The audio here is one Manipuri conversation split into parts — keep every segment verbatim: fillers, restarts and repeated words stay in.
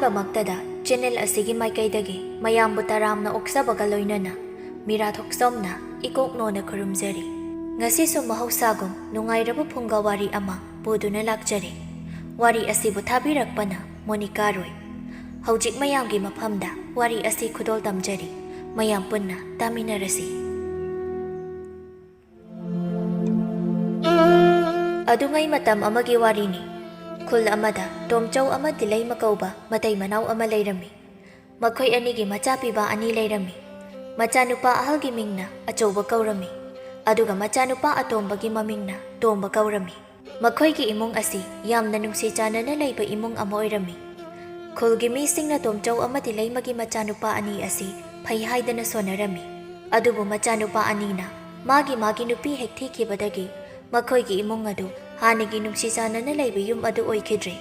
ꯃꯛꯇꯗ ꯆꯦꯅꯦꯜ ꯑꯁꯤꯒꯤ ꯃꯥꯏꯀꯩꯗꯒꯤ ꯃꯌꯥꯝꯕꯨ ꯇꯔꯥꯝꯅ ꯑꯣꯛꯆꯕꯒ ꯂꯣꯏꯅꯅ ꯃꯤꯔꯥ ꯊꯣꯛꯆꯣꯝꯅ ꯏꯀꯣꯛ ꯅꯣꯟꯅ ꯈꯨꯔꯨꯝꯖꯔꯤ꯫ ꯉꯁꯤꯁꯨ ꯃꯍꯧꯁꯥꯒꯨꯝ ꯅꯨꯡꯉꯥꯏꯔꯕ ꯐꯨꯡꯒꯥ ꯋꯥꯔꯤ ꯑꯃ ꯄꯨꯗꯨꯅ ꯂꯥꯛꯆꯔꯤ꯫ ꯋꯥꯔꯤ ꯑꯁꯤꯕꯨ ꯊꯥꯕꯤꯔꯛꯄꯅ ꯃꯣꯅꯤꯀꯥ ꯔꯣꯏ꯫ ꯍꯧꯖꯤꯛ ꯃꯌꯥꯝꯒꯤ ꯃꯐꯝꯗ ꯋꯥꯔꯤ ꯑꯁꯤ ꯈꯨꯗꯣꯜ ꯇꯝꯖꯔꯤ꯫ ꯃꯌꯥꯝ ꯄꯨꯟꯅ ꯇꯥꯃꯤꯟꯅꯔꯁꯤ꯫ ꯑꯗꯨꯉꯩ ꯃꯇꯝ ꯑꯃꯒꯤ ꯋꯥꯔꯤꯅꯤ꯫ ꯈꯨꯜ ꯑꯃꯗ ꯇꯣꯝꯆꯧ ꯑꯃꯗꯤ ꯂꯩꯃ ꯀꯧꯕ ꯃꯇꯩ ꯃꯅꯥꯎ ꯑꯃ ꯂꯩꯔꯝꯃꯤ꯫ ꯃꯈꯣꯏ ꯑꯅꯤꯒꯤ ꯃꯆꯥ ꯄꯤꯕ ꯑꯅꯤ ꯂꯩꯔꯝꯃꯤ꯫ ꯃꯆꯥꯅꯨꯄꯥ ꯑꯍꯜꯒꯤ ꯃꯤꯡꯅ ꯑꯆꯧꯕ ꯀꯧꯔꯝꯃꯤ, ꯑꯗꯨꯒ ꯃꯆꯥꯅꯨꯄꯥ ꯑꯇꯣꯝꯕꯒꯤ ꯃꯃꯤꯡꯅ ꯇꯣꯝꯕ ꯀꯧꯔꯝꯃꯤ꯫ ꯃꯈꯣꯏꯒꯤ ꯏꯃꯨꯡ ꯑꯁꯤ ꯌꯥꯝꯅ ꯅꯨꯡꯁꯤ ꯆꯥꯟꯅꯅ ꯂꯩꯕ ꯏꯃꯨꯡ ꯑꯃ ꯑꯣꯏꯔꯝꯃꯤ꯫ ꯈꯨꯜꯒꯤ ꯃꯤꯁꯤꯡꯅ ꯇꯣꯝꯆꯧ ꯑꯃꯗꯤ ꯂꯩꯃꯒꯤ ꯃꯆꯥꯅꯨꯄꯥ ꯑꯅꯤ ꯑꯁꯤ ꯐꯩ ꯍꯥꯏꯗꯅ ꯁꯣꯟꯅꯔꯝꯃꯤ꯫ ꯑꯗꯨꯕꯨ ꯃꯆꯥꯅꯨꯄꯥ ꯑꯅꯤꯅ ꯃꯥꯒꯤ ꯃꯥꯒꯤ ꯅꯨꯄꯤ ꯍꯦꯛ ꯊꯤꯈꯤꯕꯗꯒꯤ ꯃꯈꯣꯏꯒꯤ ꯏꯃꯨꯡ ꯑꯗꯨ ꯍꯥꯟꯅꯒꯤ ꯅꯨꯡꯁꯤ ꯆꯥꯟꯅꯅ ꯂꯩꯕ ꯌꯨꯝ ꯑꯗꯨ ꯑꯣꯏꯈꯤꯗ꯭ꯔꯦ꯫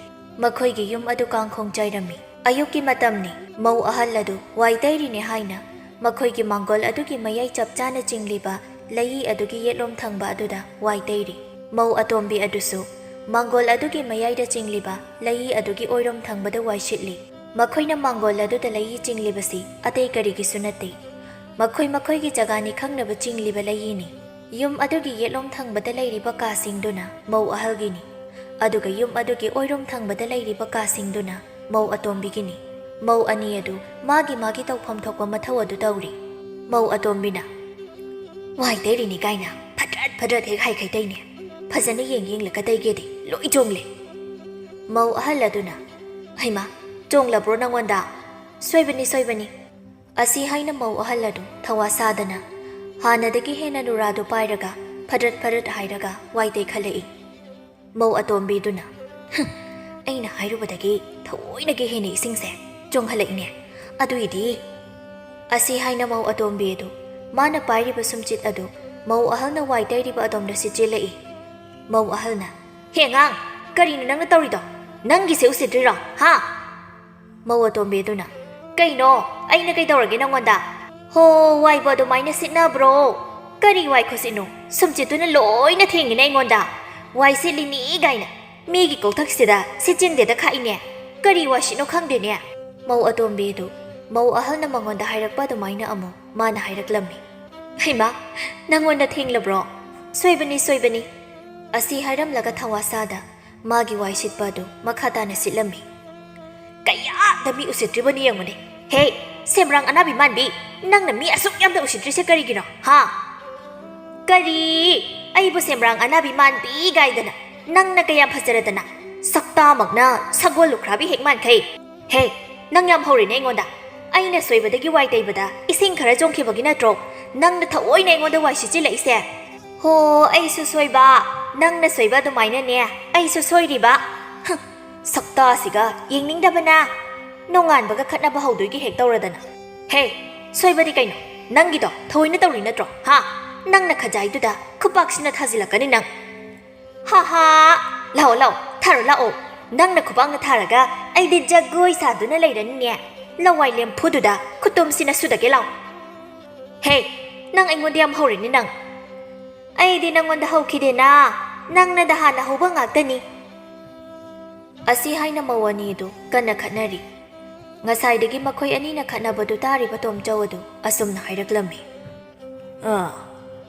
ꯃꯈꯣꯏꯒꯤ ꯌꯨꯝ ꯑꯗꯨ ꯀꯥꯡꯈꯣꯡ ꯆꯥꯏꯔꯝꯃꯤ꯫ ꯑꯌꯨꯛꯀꯤ ꯃꯇꯝꯅꯤ꯫ ꯃꯧ ꯑꯍꯜ ꯑꯗꯨ ꯋꯥꯏ ꯇꯩꯔꯤꯅꯦ ꯍꯥꯏꯅ ꯃꯈꯣꯏꯒꯤ ꯃꯥꯡꯒꯣꯜ ꯑꯗꯨꯒꯤ ꯃꯌꯥꯏ ꯆꯞ ꯆꯥꯅ ꯆꯤꯡꯂꯤꯕ ꯂꯩꯏ ꯑꯗꯨꯒꯤ ꯌꯦꯠꯂꯣꯝ ꯊꯪꯕ ꯑꯗꯨꯗ ꯋꯥꯏ ꯇꯩꯔꯤ꯫ ꯃꯧ ꯑꯇꯣꯝꯕꯤ ꯑꯗꯨꯁꯨ ꯃꯥꯡꯒꯣꯜ ꯑꯗꯨꯒꯤ ꯃꯌꯥꯏꯗ ꯆꯤꯡꯂꯤꯕ ꯂꯩꯏ ꯑꯗꯨꯒꯤ ꯑꯣꯏꯔꯣꯝ ꯊꯪꯕꯗ ꯋꯥꯏ ꯁꯤꯠꯂꯤ꯫ ꯃꯈꯣꯏꯅ ꯃꯥꯡꯒꯣꯜ ꯑꯗꯨꯗ ꯂꯩꯏ ꯆꯤꯡꯂꯤꯕꯁꯤ ꯑꯇꯩ ꯀꯔꯤꯒꯤꯁꯨ ꯅꯠꯇꯦ꯫ ꯃꯈꯣꯏ ꯃꯈꯣꯏꯒꯤ ꯖꯒꯥꯅꯤ ꯈꯪꯅꯕ ꯆꯤꯡꯂꯤꯕ ꯂꯩꯏꯅꯤ꯫ ꯌꯨꯝ ꯑꯗꯨꯒꯤ ꯌꯦꯠꯂꯣꯝ ꯊꯪꯕꯗ ꯂꯩꯔꯤꯕ ꯀꯥꯁꯤꯡꯗꯨꯅ ꯃꯧ ꯑꯍꯜꯒꯤꯅꯤ, ꯑꯗꯨꯒ ꯌꯨꯝ ꯑꯗꯨꯒꯤ ꯑꯣꯏꯔꯣꯝ ꯊꯪꯕꯗ ꯂꯩꯔꯤꯕ ꯀꯥꯁꯤꯡꯗꯨꯅ ꯃꯧ ꯑꯇꯣꯝꯕꯤꯒꯤꯅꯤ꯫ ꯃꯧ ꯑꯅꯤ ꯑꯗꯨ ꯃꯥꯒꯤ ꯃꯥꯒꯤ ꯇꯧꯐꯝ ꯊꯣꯛꯄ ꯃꯊꯧ ꯑꯗꯨ ꯇꯧꯔꯤ꯫ ꯃꯧ ꯑꯇꯣꯝꯕꯤꯅ, "ꯋꯥꯏ ꯇꯩꯔꯤꯅꯤ ꯀꯥꯏꯅ ꯐꯗ꯭ꯔꯠ ꯐꯗ꯭ꯔꯠ ꯍꯦꯛ ꯍꯥꯏꯈꯩ ꯇꯩꯅꯦ꯫ ꯐꯖꯅ ꯌꯦꯡ ꯌꯦꯡꯂꯒ ꯇꯩꯒꯦꯗꯤ ꯂꯣꯏ ꯆꯣꯡꯂꯦ꯫" ꯃꯧ ꯑꯍꯜ ꯑꯗꯨꯅ, "ꯍꯩꯃꯥ, ꯆꯣꯡꯂꯕ꯭ꯔꯣ ꯅꯪꯉꯣꯟꯗ? ꯁꯣꯏꯕꯅꯤ, ꯁꯣꯏꯕꯅꯤ꯫" ꯑꯁꯤ ꯍꯥꯏꯅ ꯃꯧ ꯑꯍꯜ ꯑꯗꯨ ꯊꯋꯥ ꯁꯥꯗꯅ ꯍꯥꯟꯅꯗꯒꯤ ꯍꯦꯟꯅ ꯅꯨꯔꯥꯗꯨ ꯄꯥꯏꯔꯒ ꯐꯗ꯭ꯔꯠ ꯐꯗ꯭ꯔꯠ ꯍꯥꯏꯔꯒ ꯋꯥꯏ ꯇꯩꯈꯠꯂꯛꯏ꯫ ꯃꯧ ꯑꯇꯣꯝꯕꯤꯗꯨꯅ, "ꯍꯨꯝ, ꯑꯩꯅ ꯍꯥꯏꯔꯨꯕꯗꯒꯤ ꯊꯑꯣꯏꯅꯒꯤ ꯍꯦꯟꯅ ꯏꯁꯤꯡꯁꯦ ꯆꯣꯡꯍꯜꯂꯛꯏꯅꯦ꯫ ꯑꯗꯨꯏꯗꯤ꯫" ꯑꯁꯤ ꯍꯥꯏꯅ ꯃꯧ ꯑꯇꯣꯝꯕꯤ ꯑꯗꯨ ꯃꯥꯅ ꯄꯥꯏꯔꯤꯕ ꯁꯨꯝꯆꯤꯠ ꯑꯗꯨ ꯃꯧ ꯑꯍꯜꯅ ꯋꯥꯏ ꯇꯩꯔꯤꯕ ꯑꯗꯣꯝꯗ ꯁꯤꯠꯆꯤꯜꯂꯛꯏ꯫ ꯃꯧ ꯑꯍꯜꯅ, "ꯍꯦ ꯑꯉꯥꯡ, ꯀꯔꯤꯅꯣ ꯅꯪꯅ ꯇꯧꯔꯤꯗꯣ? ꯅꯪꯒꯤꯁꯦ ꯎꯁꯤꯠꯇ꯭ꯔꯤꯔꯣ, ꯍꯥ?" ꯃꯧ ꯑꯇꯣꯝꯕꯤ ꯑꯗꯨꯅ, "ꯀꯩꯅꯣ? ꯑꯩꯅ ꯀꯩꯗꯧꯔꯒꯦ ꯅꯪꯉꯣꯟꯗ? ꯍꯣ, ꯋꯥꯏꯕꯨ ꯑꯗꯨꯃꯥꯏꯅ ꯁꯤꯠꯅꯕ꯭ꯔꯣ? ꯀꯔꯤ ꯋꯥꯏ ꯈꯨꯁꯤꯠꯅꯣ? ꯁꯨꯝꯆꯤꯠꯇꯨꯅ ꯂꯣꯏꯅ ꯊꯦꯡꯉꯤꯅꯦ ꯑꯩꯉꯣꯟꯗ꯫ ꯋꯥꯏ ꯁꯤꯠꯂꯤꯅꯤ ꯀꯥꯏꯅ ꯃꯤꯒꯤ ꯀꯣꯛꯊꯛꯁꯤꯗ ꯁꯤꯠꯆꯤꯟꯗꯦꯗ ꯈꯥꯛꯏꯅꯦ꯫ "ꯀꯔꯤ ꯋꯥꯏꯁꯤꯠꯅꯣ ꯈꯪꯗꯦꯅꯦ"꯫ ꯃꯧ ꯑꯇꯣꯝꯕꯤꯗꯨ ꯃꯧ ꯑꯍꯜꯅ ꯃꯉꯣꯟꯗ ꯍꯥꯏꯔꯛꯄ ꯑꯗꯨꯃꯥꯏꯅ ꯑꯃꯨꯛ ꯃꯥꯅ ꯍꯥꯏꯔꯛꯂꯝꯃꯤ꯫ "ꯍꯩꯃꯥ, ꯅꯪꯉꯣꯟꯗ ꯊꯦꯡꯂꯕ꯭ꯔꯣ? ꯁꯣꯏꯕꯅꯤ, ꯁꯣꯏꯕꯅꯤ"꯫ ꯑꯁꯤ ꯍꯥꯏꯔꯝꯂꯒ ꯊꯋꯥ ꯁꯥꯗ ꯃꯥꯒꯤ ꯋꯥꯏ ꯁꯤꯠꯄ ꯑꯗꯨ ꯃꯈꯥ ꯇꯥꯅ ꯁꯤꯠꯂꯝꯃꯤ꯫ "ꯀꯌꯥꯗ ꯃꯤ ꯎꯁꯤꯠꯇ꯭ꯔꯤꯕꯅꯤ ꯌꯦꯡꯉꯨꯅꯦ꯫ ꯍꯦ, ꯁꯦꯝꯕ꯭ꯔꯥꯡ ꯑꯅꯥꯕꯤ ꯃꯥꯟꯕꯤ, ꯅꯪꯅ ꯃꯤ ꯑꯁꯨꯛ ꯌꯥꯝꯅ ꯎꯁꯤꯠꯇ꯭ꯔꯤꯁꯦ ꯀꯔꯤꯒꯤꯅꯣ, ꯍꯥ? ꯀꯔꯤ? ꯑꯩꯕꯨ ꯁꯦꯝꯕ꯭ꯔꯥꯡ ꯑꯅꯥꯕꯤ ꯃꯥꯟꯕꯤ ꯒꯥꯏꯗꯅ? ꯅꯪꯅ ꯀꯌꯥꯝ ꯐꯖꯔꯗꯅ? ꯁꯛꯇꯥꯃꯛꯅ ꯁꯒꯣꯜ ꯂꯨꯈ꯭ꯔꯥꯕꯤ ꯍꯦꯛ ꯃꯥꯟꯈꯩ꯫ ꯍꯦ, ꯅꯪ ꯌꯥꯝ ꯍꯧꯔꯦꯅꯦ ꯑꯩꯉꯣꯟꯗ꯫ ꯑꯩꯅ ꯁꯣꯏꯕꯗꯒꯤ ꯋꯥꯏ ꯇꯩꯕꯗ ꯏꯁꯤꯡ ꯈꯔ ꯆꯣꯡꯈꯤꯕꯒꯤ ꯅꯠꯇ꯭ꯔꯣ ꯅꯪꯅ ꯊꯑꯣꯏꯅ ꯑꯩꯉꯣꯟꯗ ꯋꯥꯏ ꯁꯤꯠꯆꯤꯜꯂꯛꯏꯁꯦ?" "ꯍꯣ, ꯑꯩꯁꯨ ꯁꯣꯏꯕ꯫ ꯅꯪꯅ ꯁꯣꯏꯕ ꯑꯗꯨꯃꯥꯏꯅꯅꯦ ꯑꯩꯁꯨ ꯁꯣꯏꯔꯤꯕ꯫ ꯍꯨꯝ, ꯁꯛꯇꯥꯁꯤꯒ ꯌꯦꯡꯅꯤꯡꯗꯕꯅ꯫ ꯅꯣꯡꯉꯥꯟꯕꯒ ꯈꯠꯅꯕ ꯍꯧꯗꯣꯏꯒꯤ ꯍꯦꯛ ꯇꯧꯔꯗꯅ꯫ ꯍꯦ, ꯁꯣꯏꯕꯗꯤ ꯀꯩꯅꯣ? ꯅꯪꯒꯤꯗꯣ ꯊꯑꯣꯏꯅ ꯇꯧꯔꯤ ꯅꯠꯇ꯭ꯔꯣ? ꯍꯥ? ꯅꯪꯅ ꯈꯖꯥꯏꯗꯨꯗ ꯈꯨꯄꯥꯛꯁꯤꯅ ꯊꯥꯖꯤꯜꯂꯛꯀꯅꯤ ꯅꯪ꯫ ꯍꯥ ꯍꯥ! ꯂꯥꯛꯑꯣ, ꯂꯥꯛꯑꯣ, ꯊꯥꯔꯣ, ꯂꯥꯛꯑꯣ꯫ ꯅꯪꯅ ꯈꯨꯄꯥꯛꯅ ꯊꯥꯔꯒ ꯑꯩꯗꯤ ꯖꯒꯣꯏ ꯁꯥꯗꯨꯅ ꯂꯩꯔꯅꯤꯅꯦ꯫ ꯂꯋꯥꯏ ꯂꯦꯝꯐꯨꯗꯨꯗ ꯈꯨꯇꯨꯝꯁꯤꯅ ꯁꯨꯗꯒꯦ ꯂꯥꯛꯑꯣ꯫ ꯍꯦ, ꯅꯪ ꯑꯩꯉꯣꯟꯗ ꯌꯥꯝ ꯍꯧꯔꯦꯅꯦ ꯅꯪ꯫ ꯑꯩꯗꯤ ꯅꯪꯉꯣꯟꯗ ꯍꯧꯈꯤꯗꯦꯅ, ꯅꯪꯅꯗ ꯍꯥꯟꯅ ꯍꯧꯕ ꯉꯥꯛꯇꯅꯤ꯫ ꯑꯁꯤ ꯍꯥꯏꯅ ꯃꯧ ꯑꯅꯤꯗꯨ ꯀꯟꯅ ꯈꯠꯅꯔꯤ꯫ ꯉꯁꯥꯏꯗꯒꯤ ꯃꯈꯣꯏ ꯑꯅꯤꯅ ꯈꯠꯅꯕꯗꯨ ꯇꯥꯔꯤꯕ ꯇꯣꯝꯆꯧ ꯑꯗꯨ ꯑꯁꯨꯝꯅ ꯍꯥꯏꯔꯛꯂꯝꯃꯤ꯫ "ꯑꯥ,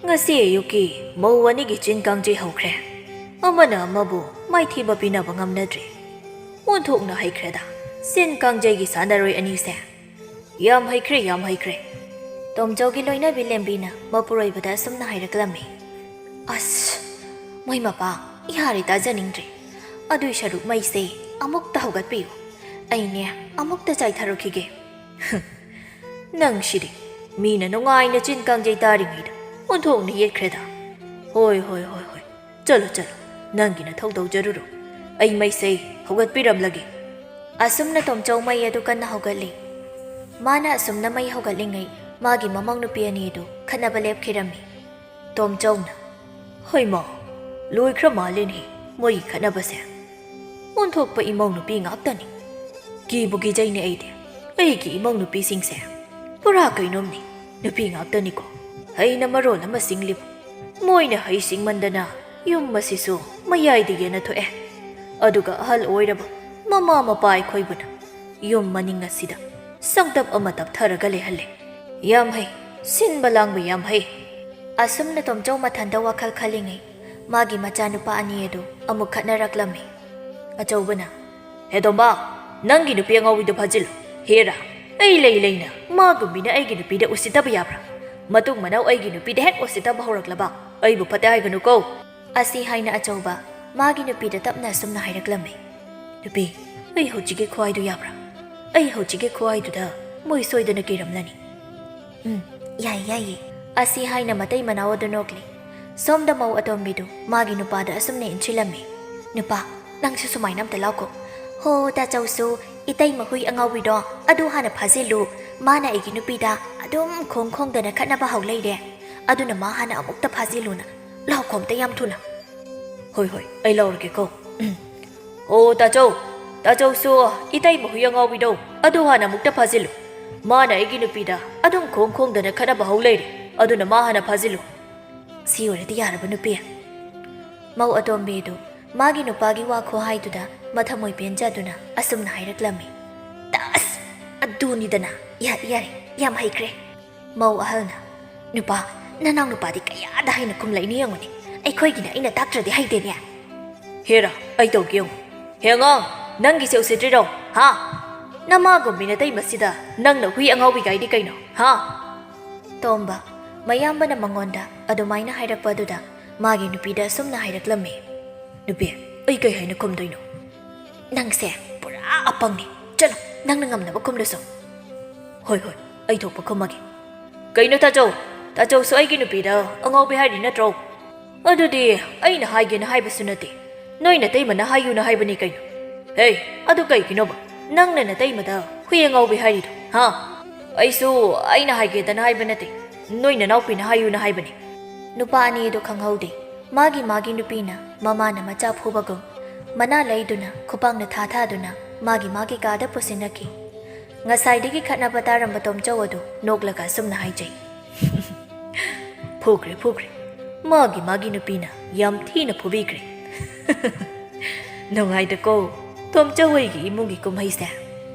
ꯉꯁꯤ ꯑꯌꯨꯛꯀꯤ ꯃꯧ ꯑꯅꯤꯒꯤ ꯆꯤꯟ ꯀꯥꯡꯖꯩ ꯍꯧꯈ꯭ꯔꯦ꯫ ꯑꯃꯅ ꯑꯃꯕꯨ ꯃꯥꯏꯊꯤꯕ ꯄꯤꯅꯕ ꯉꯝꯅꯗ꯭ꯔꯦ꯫ ꯑꯣꯟꯊꯣꯛꯅ ꯍꯩꯈ꯭ꯔꯦꯗ, ꯆꯤꯟ ꯀꯥꯡꯖꯩꯒꯤ ꯁꯥꯟꯅꯔꯣꯏ ꯑꯅꯤꯁꯦ꯫ ꯌꯥꯝ ꯍꯩꯈ꯭ꯔꯦ, ꯌꯥꯝ ꯍꯩꯈ꯭ꯔꯦ"꯫ ꯇꯣꯝꯆꯧꯒꯤ ꯂꯣꯏꯅꯕꯤ ꯂꯦꯝꯕꯤꯅ ꯃꯄꯨꯔꯣꯏꯕꯗ ꯑꯁꯨꯝꯅ ꯍꯥꯏꯔꯛꯂꯝꯃꯤ꯫ "ꯑꯁ, ꯃꯣꯏ ꯃꯄꯥ, ꯌꯥꯔꯦ ꯇꯥꯖꯅꯤꯡꯗ꯭ꯔꯦ꯫ ꯑꯗꯨꯏ ꯁꯔꯨꯛ ꯃꯩꯁꯦ ꯑꯃꯨꯛꯇ ꯍꯧꯒꯠꯄꯤꯌꯨ꯫ ꯑꯩꯅꯦ ꯑꯃꯨꯛꯇ ꯆꯥꯏꯊꯔꯨꯈꯤꯒꯦ"꯫ "ꯅꯪꯁꯤꯗꯤ, ꯃꯤꯅ ꯅꯨꯡꯉꯥꯏꯅ ꯆꯤꯟ ꯀꯥꯡꯖꯩ ꯇꯥꯔꯤꯉꯩꯗ ꯑꯣꯟꯊꯣꯛꯅ ꯌꯦꯠꯈ꯭ꯔꯦꯗ꯫ ꯍꯣꯏ, ꯍꯣꯏ, ꯍꯣꯏ, ꯍꯣꯏ, ꯆꯠꯂꯨ, ꯆꯠꯂꯨ, ꯅꯪꯒꯤ ꯅꯊꯧ ꯇꯧꯖꯔꯨꯔꯣ꯫ ꯑꯩ ꯃꯩꯁꯦ ꯍꯧꯒꯠꯄꯤꯔꯝꯂꯒꯦ"꯫ ꯑꯁꯨꯝꯅ ꯇꯣꯝꯆꯧ ꯃꯩ ꯑꯗꯨ ꯀꯟꯅ ꯍꯧꯒꯠꯂꯤ꯫ ꯃꯥꯅ ꯑꯁꯨꯝꯅ ꯃꯩ ꯍꯧꯒꯠꯂꯤꯉꯩ ꯃꯥꯒꯤ ꯃꯃꯧ ꯅꯨꯄꯤ ꯑꯅꯤ ꯑꯗꯨ ꯈꯠꯅꯕ ꯂꯦꯞꯈꯤꯔꯝꯃꯤ꯫ ꯇꯣꯝꯆꯧꯅ, "ꯍꯩꯃꯥ, ꯂꯣꯏꯈ꯭ꯔ ꯃꯥꯜꯂꯦꯅꯦ ꯃꯣꯏꯒꯤ ꯈꯠꯅꯕꯁꯦ꯫ ꯑꯣꯟꯊꯣꯛꯄ ꯏꯃꯧ ꯅꯨꯄꯤ ꯉꯥꯛꯇꯅꯤ꯫ ꯀꯤꯕꯨ ꯀꯤꯖꯩꯅꯦ ꯑꯩꯗꯤ꯫ ꯑꯩꯒꯤ ꯏꯃꯧ ꯅꯨꯄꯤꯁꯤꯡꯁꯦ ꯄꯨꯔꯥ ꯀꯩꯅꯣꯝꯅꯤ꯫ ꯅꯨꯄꯤ ꯉꯥꯛꯇꯅꯤꯀꯣ꯫ ꯍꯩꯅ ꯃꯔꯣꯜ ꯑꯃ ꯁꯤꯡꯂꯤꯕ꯫ ꯃꯣꯏꯅ ꯍꯩ ꯁꯤꯡꯃꯟꯗꯅ ꯌꯨꯝ ꯑꯁꯤꯁꯨ ꯃꯌꯥꯏꯗ ꯌꯦꯟꯅ ꯊꯣꯛꯑꯦ꯫ ꯑꯗꯨꯒ ꯑꯍꯜ ꯑꯣꯏꯔꯕ ꯃꯃꯥ ꯃꯄꯥ ꯑꯩꯈꯣꯏꯕꯨꯅ ꯌꯨꯝ ꯃꯅꯤꯡ ꯑꯁꯤꯗ ꯁꯪꯗꯞ ꯑꯃ ꯇꯞꯊꯔꯒ ꯂꯩꯍꯜꯂꯦ꯫ ꯌꯥꯝ ꯍꯩ, ꯁꯤꯟꯕ ꯂꯥꯡꯕ ꯌꯥꯝ ꯍꯩ꯫ ꯑꯁꯨꯝꯅ ꯇꯣꯝꯆꯧ ꯃꯊꯟꯇ ꯋꯥꯈꯜ ꯈꯜꯂꯤꯉꯩ ꯃꯥꯒꯤ ꯃꯆꯥꯅꯨꯄꯥ ꯑꯅꯤ ꯑꯗꯨ ꯑꯃꯨꯛ ꯈꯠꯅꯔꯛꯂꯝꯃꯤ꯫ ꯑꯆꯧꯕꯅ, "ꯍꯦ ꯇꯣꯝꯕ, ꯅꯪꯒꯤ ꯅꯨꯄꯤ ꯑꯉꯥꯎꯕꯤꯗꯣ ꯐꯥꯖꯤꯜꯂꯨ꯫ ꯍꯦꯔꯥ, ꯑꯩ ꯂꯩ ꯂꯩꯅ ꯃꯥꯒꯨꯝꯕꯤꯅ ꯑꯩꯒꯤ ꯅꯨꯄꯤꯗ ꯎꯁꯤꯠꯇꯕ ꯌꯥꯕ꯭ꯔꯥ? ꯃꯇꯨꯡ ꯃꯅꯥꯎ ꯑꯩꯒꯤ ꯅꯨꯄꯤꯗ ꯍꯦꯛ ꯎꯁꯤꯠꯇꯕ ꯍꯧꯔꯛꯂꯕ ꯑꯩꯕꯨ ꯐꯠꯇꯦ ꯍꯥꯏꯒꯅꯨꯀꯣ"꯫ ꯑꯁꯤ ꯍꯥꯏꯅ ꯑꯆꯧꯕ ꯃꯥꯒꯤ ꯅꯨꯄꯤꯗ ꯇꯞꯅ ꯑꯁꯨꯝꯅ ꯍꯥꯏꯔꯛꯂꯝꯃꯤ꯫ "ꯅꯨꯄꯤ, ꯑꯩ ꯍꯧꯖꯤꯛꯀꯤ ꯈꯨꯍꯥꯏꯗꯨ ꯌꯥꯕ꯭ꯔꯥ? ꯑꯩ ꯍꯧꯖꯤꯛꯀꯤ ꯈꯨꯍꯥꯏꯗꯨꯗ ꯃꯣꯏ ꯁꯣꯏꯗꯅ ꯀꯤꯔꯝꯂꯅꯤ꯫ ꯎꯝ, ꯌꯥꯏ, ꯌꯥꯏꯌꯦ"꯫ ꯑꯁꯤ ꯍꯥꯏꯅ ꯃꯇꯩ ꯃꯅꯥꯎ ꯑꯗꯨ ꯅꯣꯛꯂꯤ꯫ ꯁꯣꯝꯗ ꯃꯧ ꯑꯇꯣꯝꯕꯤꯗꯨ ꯃꯥꯒꯤ ꯅꯨꯄꯥꯗ ꯑꯁꯨꯝꯅ ꯏꯟꯁꯤꯜꯂꯝꯃꯤ꯫ "ꯅꯨꯄꯥ, ꯅꯪꯁꯨ ꯁꯨꯃꯥꯏꯅ ꯑꯝꯇ ꯂꯥꯎꯀꯣ꯫ ꯍꯣ, ꯇꯥꯆꯧꯁꯨ, ꯏꯇꯩ ꯃꯍꯨꯏ ꯑꯉꯥꯎꯕꯤꯗꯣ ꯑꯗꯨ ꯍꯥꯟꯅ ꯐꯥꯖꯤꯜꯂꯨ꯫ ꯃꯥꯅ ꯑꯩꯒꯤ ꯅꯨꯄꯤꯗ ꯑꯗꯨꯝ ꯈꯣꯡ ꯈꯣꯡꯗꯅ ꯈꯠꯅꯕ ꯍꯧ ꯂꯩꯔꯦ꯫ ꯑꯗꯨꯅ ꯃꯥ ꯍꯥꯟꯅ ꯑꯃꯨꯛꯇ ꯐꯥꯖꯤꯜꯂꯨꯅ꯫ ꯂꯥꯎꯀꯣ ꯑꯝꯇ ꯌꯥꯝ ꯊꯨꯅ"꯫ "ꯍꯣꯏ, ꯍꯣꯏ, ꯑꯩ ꯂꯥꯎꯔꯒꯦꯀꯣ꯫ ꯎꯝ꯫ ꯑꯣ, ꯇꯥꯆꯧ, ꯇꯥꯆꯧꯁꯨ, ꯏꯇꯩ ꯃꯍꯨꯏ ꯑꯉꯥꯎꯕꯤꯗꯣ ꯑꯗꯨ ꯍꯥꯟꯅ ꯑꯃꯨꯛꯇ ꯐꯥꯖꯤꯜꯂꯨ꯫ ꯃꯥꯅ ꯑꯩꯒꯤ ꯅꯨꯄꯤꯗ ꯑꯗꯨꯝ ꯈꯣꯡ ꯈꯣꯡꯗꯅ ꯈꯠꯅꯕ ꯍꯧ ꯂꯩꯔꯦ꯫ ꯑꯗꯨꯅ ꯃꯥ ꯍꯥꯟꯅ ꯐꯥꯖꯤꯜꯂꯨ"꯫ "ꯁꯤ ꯑꯣꯏꯔꯗꯤ ꯌꯥꯔꯕ, ꯅꯨꯄꯤ"꯫ ꯃꯧ ꯑꯇꯣꯝꯕꯤꯗꯨ ꯃꯥꯒꯤ ꯅꯨꯄꯥꯒꯤ ꯋꯥ ꯈꯨꯍꯥꯏꯗꯨꯗ ꯃꯊꯃꯣꯏ ꯄꯦꯟꯖꯗꯨꯅ ꯑꯁꯨꯝꯅ ꯍꯥꯏꯔꯛꯂꯝꯃꯤ꯫ "ꯇꯁ! ꯑꯗꯨꯅꯤꯗꯅ꯫ ꯌꯥꯔꯦ, ꯌꯥꯔꯦ, ꯌꯥꯝ ꯍꯩꯈ꯭ꯔꯦ"꯫ ꯃꯧ ꯑꯍꯜꯅ, "ꯅꯨꯄꯥ, ꯅꯅꯥꯎ ꯅꯨꯄꯥꯗꯤ ꯀꯌꯥꯗ ꯍꯩꯅ ꯈꯨꯝꯂꯛꯏꯅꯤ ꯌꯦꯡꯉꯨꯅꯦ꯫ ꯑꯩꯈꯣꯏꯒꯤꯅ ꯑꯩꯅ ꯇꯥꯛꯇ꯭ꯔꯗꯤ ꯍꯩꯇꯦꯅꯦ"꯫ "ꯍꯦꯔꯥ, ꯑꯩ ꯇꯧꯒꯦ ꯌꯦꯡꯉꯨ꯫ ꯍꯦ ꯑꯉꯥꯡ, ꯅꯪꯒꯤꯁꯦ ꯎꯁꯤꯠꯇ꯭ꯔꯤꯔꯣ? ꯍꯥ? ꯅꯃꯥꯒꯨꯝꯕꯤ ꯅꯇꯩꯃꯁꯤꯗ ꯅꯪꯅ ꯍꯨꯏ ꯑꯉꯥꯎꯕꯤ ꯀꯥꯏꯗꯤ ꯀꯩꯅꯣ? ꯍꯥ?" ꯇꯣꯝꯕ, ꯃꯌꯥꯝꯕꯅ ꯃꯉꯣꯟꯗ ꯑꯗꯨꯃꯥꯏꯅ ꯍꯥꯏꯔꯛꯄ ꯑꯗꯨꯗ ꯃꯥꯒꯤ ꯅꯨꯄꯤꯗ ꯑꯁꯨꯝꯅ ꯍꯥꯏꯔꯛꯂꯝꯃꯤ꯫ "ꯅꯨꯄꯤ, ꯑꯩ ꯀꯩ ꯍꯥꯏꯅ ꯈꯨꯝꯗꯣꯏꯅꯣ? ꯅꯪꯁꯦ ꯄꯨꯔꯥ ꯑꯄꯪꯅꯤ꯫ ꯆꯠꯂꯣ, ꯅꯪꯅ ꯉꯝꯅꯕ ꯈꯨꯝꯂꯨꯁꯣ"꯫ "ꯍꯣꯏ, ꯍꯣꯏ, ꯑꯩ ꯊꯣꯛꯄ ꯈꯨꯝꯃꯒꯦ"꯫ "ꯀꯩꯅꯣ ꯇꯥꯆꯧ? ꯇꯥꯆꯧꯁꯨ ꯑꯩꯒꯤ ꯅꯨꯄꯤꯗ ꯑꯉꯥꯎꯕꯤ ꯍꯥꯏꯔꯤ ꯅꯠꯇ꯭ꯔꯣ?" "ꯑꯗꯨꯗꯤ ꯑꯩꯅ ꯍꯥꯏꯒꯦꯅ ꯍꯥꯏꯕꯁꯨ ꯅꯠꯇꯦ, ꯅꯣꯏ ꯅꯇꯩꯃꯅ ꯍꯥꯏꯌꯨꯅ ꯍꯥꯏꯕꯅꯤ ꯀꯩꯅꯣ꯫ ꯍꯦ, ꯑꯗꯨ ꯀꯩꯒꯤꯅꯣꯕ ꯅꯪꯅ ꯅꯇꯩꯃꯗ ꯍꯨꯏ ꯑꯉꯥꯎꯕꯤ ꯍꯥꯏꯔꯤꯗꯣ, ꯍꯥ?" "ꯑꯩꯁꯨ ꯑꯩꯅ ꯍꯥꯏꯒꯦꯗꯅ ꯍꯥꯏꯕ ꯅꯠꯇꯦ, ꯅꯣꯏ ꯅꯅꯥꯎꯄꯤꯅ ꯍꯥꯏꯌꯨꯅ ꯍꯥꯏꯕꯅꯤ"꯫ ꯅꯨꯄꯥ ꯑꯅꯤꯗꯨ ꯈꯪꯍꯧꯗꯦ꯫ ꯃꯥꯒꯤ ꯃꯥꯒꯤ ꯅꯨꯄꯤꯅ ꯃꯃꯥꯅ ꯃꯆꯥ ꯐꯨꯕꯒꯨꯝ ꯃꯅꯥ ꯂꯩꯗꯨꯅ ꯈꯨꯄꯥꯛꯅ ꯊꯥ ꯊꯥꯗꯨꯅ ꯃꯥꯒꯤ ꯃꯥꯒꯤ ꯀꯥꯗ ꯄꯨꯁꯤꯟꯅꯈꯤ꯫ ꯉꯁꯥꯏꯗꯒꯤ ꯈꯠꯅꯕ ꯇꯥꯔꯝꯕ ꯇꯣꯝꯆꯧ ꯑꯗꯨ ꯅꯣꯛꯂꯒ ꯑꯁꯨꯝꯅ ꯍꯥꯏꯖꯩ꯫ "ꯐꯨꯈ꯭ꯔꯦ, ꯐꯨꯈ꯭ꯔꯦ꯫ ꯃꯥꯒꯤ ꯃꯥꯒꯤ ꯅꯨꯄꯤꯅ ꯌꯥꯝ ꯊꯤꯅ ꯐꯨꯕꯤꯈ꯭ꯔꯦ"꯫ "ꯅꯨꯡꯉꯥꯏꯗꯀꯣ"꯫ ꯇꯣꯝꯆꯧ ꯍꯣꯏꯒꯤ ꯏꯃꯨꯡꯒꯤ ꯀꯨꯝꯍꯩꯁꯦ꯫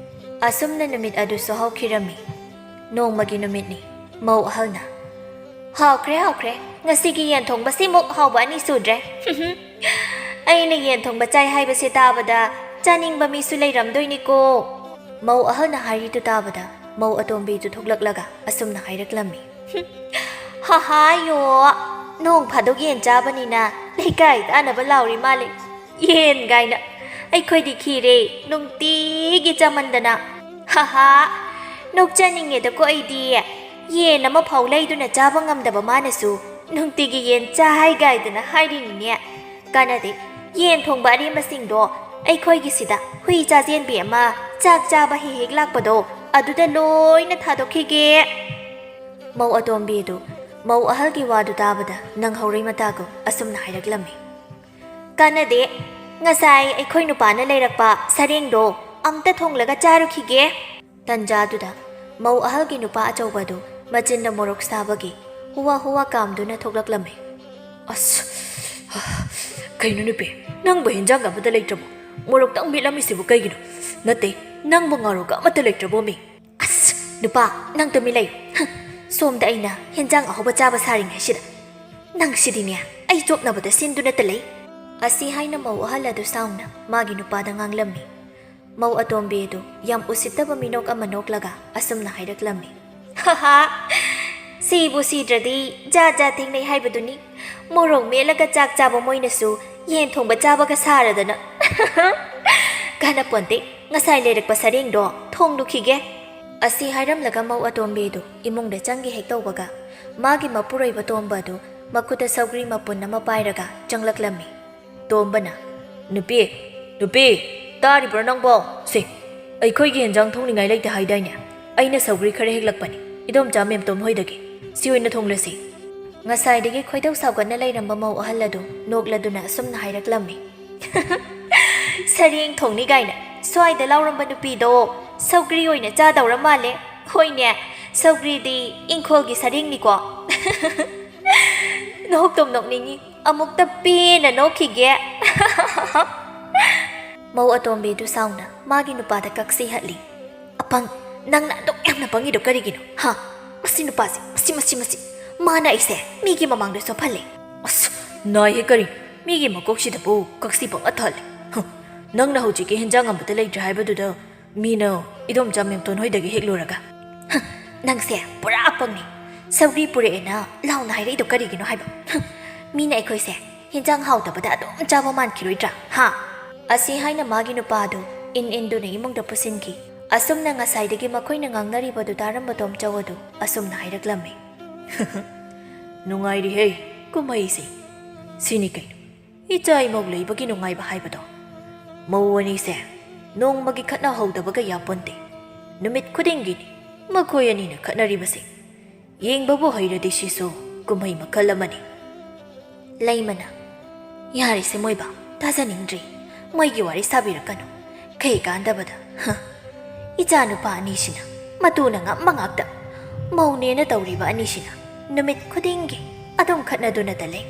ꯑꯁꯨꯝꯅ ꯅꯨꯃꯤꯠ ꯑꯗꯨꯁꯨ ꯍꯧꯈꯤꯔꯝꯃꯤ꯫ ꯅꯣꯡꯃꯒꯤ ꯅꯨꯃꯤꯠꯅꯤ꯫ ꯃꯧ ꯑꯍꯜꯅ, "ꯍꯥꯎꯈ꯭ꯔꯦ, ꯍꯥꯎꯈ꯭ꯔꯦ, ꯉꯁꯤꯒꯤ ꯌꯦꯟ ꯊꯣꯡꯕꯁꯤꯃꯨꯛ ꯍꯥꯎꯕ ꯑꯅꯤ ꯁꯨꯗ꯭ꯔꯦ꯫ ꯑꯩꯅ ꯌꯦꯟ ꯊꯣꯡꯕ ꯆꯥꯏ ꯍꯥꯏꯕꯁꯦ ꯇꯥꯕꯗ ꯆꯥꯅꯤꯡꯕ ꯃꯤꯁꯨ ꯂꯩꯔꯝꯗꯣꯏꯅꯤꯀꯣ"꯫ ꯃꯧ ꯑꯍꯜꯅ ꯍꯥꯏꯔꯤꯗꯨ ꯇꯥꯕꯗ ꯃꯧ ꯑꯇꯣꯝꯕꯤꯗꯨ ꯊꯣꯛꯂꯛꯂꯒ ꯑꯁꯨꯝꯅ ꯍꯥꯏꯔꯛꯂꯝꯃꯤ꯫ "ꯍꯥꯍꯥ ꯌꯣ, ꯅꯣꯡ ꯐꯥꯗꯣꯛ ꯌꯦꯟ ꯆꯥꯕꯅꯤꯅ ꯂꯩꯀꯥꯏ ꯇꯥꯅꯕ ꯂꯥꯎꯔꯤ ꯃꯥꯜꯂꯦ꯫ ꯌꯦꯟ ꯀꯥꯏꯅ, ꯑꯩꯈꯣꯏꯗꯤ ꯈꯤꯔꯦ, ꯅꯨꯡꯇꯤꯒꯤ ꯆꯥꯃꯟꯗꯅ꯫ ꯍꯥꯍꯥ, ꯅꯣꯛꯆꯅꯤꯡꯉꯦꯗꯀꯣ ꯑꯩꯗꯤ꯫ ꯌꯦꯟ ꯑꯃ ꯐꯥꯎ ꯂꯩꯗꯨꯅ ꯆꯥꯕ ꯉꯝꯗꯕ ꯃꯥꯅꯁꯨ ꯅꯨꯡꯇꯤꯒꯤ ꯌꯦꯟ ꯆꯥ ꯍꯥꯏ ꯀꯥꯏꯗꯅ ꯍꯥꯏꯔꯤꯅꯤꯅꯦ꯫ ꯀꯥꯟꯅꯗꯦ, ꯌꯦꯟ ꯊꯣꯡꯕ ꯑꯔꯦꯝꯕꯁꯤꯡꯗꯣ ꯑꯩꯈꯣꯏꯒꯤꯁꯤꯗ ꯍꯨꯏ ꯆꯥꯖꯦꯟꯕꯤ ꯑꯃ ꯆꯥꯛ ꯆꯥꯕ ꯍꯦꯛ ꯍꯦꯛ ꯂꯥꯛꯄꯗꯣ ꯑꯗꯨꯗ ꯂꯣꯏꯅ ꯊꯥꯗꯣꯛꯈꯤꯒꯦ"꯫ ꯃꯧ ꯑꯇꯣꯝꯕꯤ ꯑꯗꯨ ꯃꯧ ꯑꯍꯜꯒꯤ ꯋꯥꯗꯨ ꯇꯥꯕꯗ ꯅꯪꯍꯧꯔꯣꯏ ꯃꯇꯥꯒꯨꯝ ꯑꯁꯨꯝꯅ ꯍꯥꯏꯔꯛꯂꯝꯃꯤ꯫ "ꯀꯥꯟꯅꯗꯦ, ꯉꯁꯥꯏ ꯑꯩꯈꯣꯏ ꯅꯨꯄꯥꯅ ꯂꯩꯔꯛꯄ ꯁꯔꯦꯡꯗꯣ ꯑꯝꯇ ꯊꯣꯡꯂꯒ ꯆꯥꯔꯨꯈꯤꯒꯦ"꯫ ꯇꯟꯖꯥꯗꯨꯗ ꯃꯧ ꯑꯍꯜꯒꯤ ꯅꯨꯄꯥ ꯑꯆꯧꯕꯗꯨ ꯃꯆꯤꯟꯗ ꯃꯣꯔꯣꯛ ꯁꯥꯕꯒꯤ ꯍꯨꯋꯥ ꯍꯨꯋꯥ ꯀꯥꯝꯗꯨꯅ ꯊꯣꯛꯂꯛꯂꯝꯃꯤ꯫ "ꯑꯁ, ꯀꯩꯅꯣ ꯅꯨꯄꯤ, ꯅꯪꯕꯨ ꯍꯦꯟꯖꯥꯡ ꯑꯃꯠꯇ ꯂꯩꯇ꯭ꯔꯕꯣ? ꯃꯣꯔꯣꯛꯇꯪ ꯃꯦꯠꯂꯝꯃꯤꯁꯤꯕꯨ ꯀꯩꯒꯤꯅꯣ? ꯅꯠꯇꯦ, ꯅꯪꯕꯨ ꯉꯥꯔꯣꯛꯀ ꯑꯃꯠꯇ ꯂꯩꯇ꯭ꯔꯕꯣ ꯃꯤ?" "ꯑꯁ, ꯅꯨꯄꯥ, ꯅꯪ ꯇꯨꯃꯤꯟ ꯂꯩꯌꯨ꯫ ꯍꯝ, ꯁꯣꯝꯗ ꯑꯩꯅ ꯍꯦꯟꯖꯥꯡ ꯑꯍꯧꯕ ꯆꯥꯕ ꯁꯥꯔꯤꯉꯩꯁꯤꯗ ꯅꯪꯁꯤꯗꯤꯅꯦ, ꯑꯩ ꯆꯣꯞꯅꯕꯗ ꯁꯤꯟꯗꯨꯅꯇ ꯂꯩ"꯫ ꯑꯁꯤ ꯍꯥꯏꯅ ꯃꯧ ꯑꯍꯜ ꯑꯗꯨ ꯁꯥꯎꯅ ꯃꯥꯒꯤ ꯅꯨꯄꯥꯗ ꯉꯥꯡꯂꯝꯃꯤ꯫ ꯃꯧ ꯑꯇꯣꯝꯕꯤ ꯑꯗꯨ ꯌꯥꯝ ꯎꯁꯤꯠꯇꯕ ꯃꯤꯅꯣꯛ ꯑꯃ ꯅꯣꯛꯂꯒ ꯑꯁꯨꯝꯅ ꯍꯥꯏꯔꯛꯂꯝꯃꯤ꯫ "ꯍꯥꯍꯥ, ꯁꯤꯕꯨ ꯁꯤꯗ꯭ꯔꯗꯤ ꯖꯥꯠ ꯖꯥꯠ ꯊꯦꯡꯅꯩ ꯍꯥꯏꯕꯗꯨꯅꯤ꯫ ꯃꯣꯔꯣꯛ ꯃꯦꯠꯂꯒ ꯆꯥꯛ ꯆꯥꯕ ꯃꯣꯏꯅꯁꯨ ꯌꯦꯟ ꯊꯣꯡꯕ ꯆꯥꯕꯒ ꯁꯥꯔꯗꯅ꯫ ꯀꯥꯟꯅꯄꯣꯟꯇꯦ, ꯉꯁꯥꯏ ꯂꯩꯔꯛꯄ ꯁꯔꯦꯡꯗꯣ ꯊꯣꯡꯂꯨꯈꯤꯒꯦ"꯫ ꯑꯁꯤ ꯍꯥꯏꯔꯝꯂꯒ ꯃꯧ ꯑꯇꯣꯝꯕꯤꯗꯨ ꯏꯃꯨꯡꯗ ꯆꯪꯒꯦ ꯍꯦꯛ ꯇꯧꯕꯒ, ꯃꯥꯒꯤ ꯃꯄꯨꯔꯣꯏꯕ ꯇꯣꯝꯕ ꯑꯗꯨ ꯃꯈꯨꯠꯇ ꯁꯧꯒ꯭ꯔꯤ ꯃꯄꯨꯟ ꯑꯃ ꯄꯥꯏꯔꯒ ꯆꯪꯂꯛꯂꯝꯃꯤ꯫ ꯇꯣꯝꯕꯅ, "ꯅꯨꯄꯤ, ꯅꯨꯄꯤ, ꯇꯥꯔꯤꯕ꯭ꯔꯣ ꯅꯪꯕꯣ? ꯁꯦ, ꯑꯩꯈꯣꯏꯒꯤ ꯍꯦꯟꯖꯥꯡ ꯊꯣꯡꯅꯤꯡꯉꯥꯏ ꯂꯩꯇꯦ ꯍꯥꯏꯗꯥꯏꯅꯦ? ꯑꯩꯅ ꯁꯧꯒ꯭ꯔꯤ ꯈꯔ ꯍꯦꯛꯂꯛꯄꯅꯤ, ꯏꯗꯣꯝꯆꯥ ꯃꯦꯝꯇꯣꯝ ꯍꯣꯏꯗꯒꯤ꯫ ꯁꯤ ꯑꯣꯏꯅ ꯊꯣꯡꯂꯁꯤ"꯫ ꯉꯁꯥꯏꯗꯒꯤ ꯈꯣꯏꯗꯧ ꯁꯥꯎꯒꯠꯅ ꯂꯩꯔꯝꯕ ꯃꯧ ꯑꯍꯜ ꯑꯗꯨ ꯅꯣꯛꯂꯗꯨꯅ ꯑꯁꯨꯝꯅ ꯍꯥꯏꯔꯛꯂꯝꯃꯤ꯫ "ꯁꯔꯦꯡ ꯊꯣꯡꯅꯤ ꯀꯥꯏꯅ ꯁ꯭ꯋꯥꯏꯗ ꯂꯥꯎꯔꯝꯕ ꯅꯨꯄꯤꯗꯣ ꯁꯧꯒ꯭ꯔꯤ ꯑꯣꯏꯅ ꯆꯥꯗꯧꯔ ꯃꯥꯜꯂꯦ꯫ ꯍꯣꯏꯅꯦ, ꯁꯧꯒ꯭ꯔꯤꯗꯤ ꯏꯪꯈꯣꯜꯒꯤ ꯁꯔꯦꯡꯅꯤꯀꯣ"꯫ ꯅꯣꯛꯇꯨꯝ ꯅꯣꯛꯅꯤꯡꯉꯤ꯫ ꯑꯃꯨꯛꯇ ꯄꯦꯟꯅ ꯅꯣꯛꯈꯤꯒꯦ꯫ ꯃꯧ ꯑꯇꯣꯝꯕꯤꯗꯨ ꯁꯥꯎꯅ ꯃꯥꯒꯤ ꯅꯨꯄꯥꯗ ꯀꯛꯁꯤ ꯍꯠꯂꯤ꯫ "ꯑꯄꯪ, ꯅꯪꯅ ꯑꯗꯨꯛ ꯌꯥꯝꯅ ꯄꯪꯉꯤꯗꯣ ꯀꯔꯤꯒꯤꯅꯣ? ꯍꯥ? ꯃꯁꯤ ꯅꯨꯄꯥꯁꯦ, ꯃꯁꯤ, ꯃꯁꯤ, ꯃꯁꯤ! ꯃꯥꯅ ꯑꯩꯁꯦ ꯃꯤꯒꯤ ꯃꯃꯥꯡꯗ ꯁꯣꯞꯍꯜꯂꯦ꯫ ꯑꯁ, ꯅꯥꯏꯍꯦ ꯀꯔꯤꯅꯣ? ꯃꯤꯒꯤ ꯃꯀꯣꯛꯁꯤꯗꯕꯨ ꯀꯛꯁꯤ ꯄꯪꯊꯍꯜꯂꯦ꯫ ꯍ, ꯅꯪꯅ ꯍꯧꯖꯤꯛꯀꯤ ꯍꯦꯟꯖꯥꯡ ꯑꯃꯠꯇ ꯂꯩꯇ꯭ꯔꯦ ꯍꯥꯏꯕꯗꯨꯗ ꯃꯤꯅ ꯏꯗꯣꯝꯆꯥ ꯃꯦꯝꯇꯣꯟ ꯍꯣꯏꯗꯒꯤ ꯍꯦꯛꯂꯨꯔꯒ꯫ ꯍ, ꯅꯪꯁꯦ ꯄꯨꯔꯥ ꯑꯄꯪꯅꯤ꯫ ꯁꯧꯒ꯭ꯔꯤ ꯄꯨꯔꯛꯑꯦꯅ ꯂꯥꯎꯅ ꯍꯥꯏꯔꯛꯏꯗꯣ ꯀꯔꯤꯒꯤꯅꯣ ꯍꯥꯏꯕ? ꯍ, ꯃꯤꯅ ꯑꯩꯈꯣꯏꯁꯦ ꯍꯦꯟꯖꯥꯡ ꯍꯥꯎꯇꯕꯗ ꯑꯗꯨꯝ ꯆꯥꯕ ꯃꯥꯟꯈꯤꯔꯣꯏꯗ꯭ꯔꯥ? ꯍꯥ?" ꯑꯁꯤ ꯍꯥꯏꯅ ꯃꯥꯒꯤ ꯅꯨꯄꯥ ꯑꯗꯨ ꯏꯟ ꯏꯟꯗꯨꯅ ꯏꯃꯨꯡꯗ ꯄꯨꯁꯤꯟꯈꯤ꯫ ꯑꯁꯨꯝꯅ ꯉꯁꯥꯏꯗꯒꯤ ꯃꯈꯣꯏꯅ ꯉꯥꯡꯅꯔꯤꯕꯗꯨ ꯇꯥꯔꯝꯕ ꯇꯣꯝꯆꯧ ꯑꯗꯨ ꯑꯁꯨꯝꯅ ꯍꯥꯏꯔꯛꯂꯝꯃꯤ꯫ "ꯅꯨꯡꯉꯥꯏꯔꯤꯍꯦ, ꯀꯨꯝꯍꯩꯁꯦ꯫ ꯁꯤꯅꯤ ꯀꯩꯅꯣ, ꯏꯆꯥ ꯏꯃꯧ ꯂꯩꯕꯒꯤ ꯅꯨꯡꯉꯥꯏꯕ ꯍꯥꯏꯕꯗꯣ꯫ ꯃꯧ ꯑꯅꯤꯁꯦ ꯅꯣꯡꯃꯒꯤ ꯈꯠꯅꯍꯧꯗꯕꯒ ꯌꯥꯄꯣꯟꯇꯦ꯫ ꯅꯨꯃꯤꯠ ꯈꯨꯗꯤꯡꯒꯤꯅꯤ ꯃꯈꯣꯏ ꯑꯅꯤꯅ ꯈꯠꯅꯔꯤꯕꯁꯦ꯫ ꯌꯦꯡꯕꯕꯨ ꯍꯩꯔꯗꯤ ꯁꯤꯁꯨ ꯀꯨꯝꯍꯩ ꯃꯈꯜ ꯑꯃꯅꯤ꯫" ꯂꯩꯃꯅ, "ꯌꯥꯔꯦꯁꯦ ꯃꯣꯏꯕꯥ, ꯇꯥꯖꯅꯤꯡꯗ꯭ꯔꯦ꯫ ꯃꯣꯏꯒꯤ ꯋꯥꯔꯤ ꯁꯥꯕꯤꯔꯛꯀꯅꯨ꯫ ꯀꯩ ꯀꯥꯟꯗꯕꯗ꯫ ꯍ꯫ ꯏꯆꯥ ꯅꯨꯄꯥ ꯑꯅꯤꯁꯤꯅ ꯃꯇꯨꯅ ꯉꯝꯕ ꯉꯥꯛꯇ꯫ ꯃꯧꯅꯦꯅ ꯇꯧꯔꯤꯕ ꯑꯅꯤꯁꯤꯅ ꯅꯨꯃꯤꯠ ꯈꯨꯗꯤꯡꯒꯤ ꯑꯗꯨꯝ ꯈꯠꯅꯗꯨꯅꯇ ꯂꯩ꯫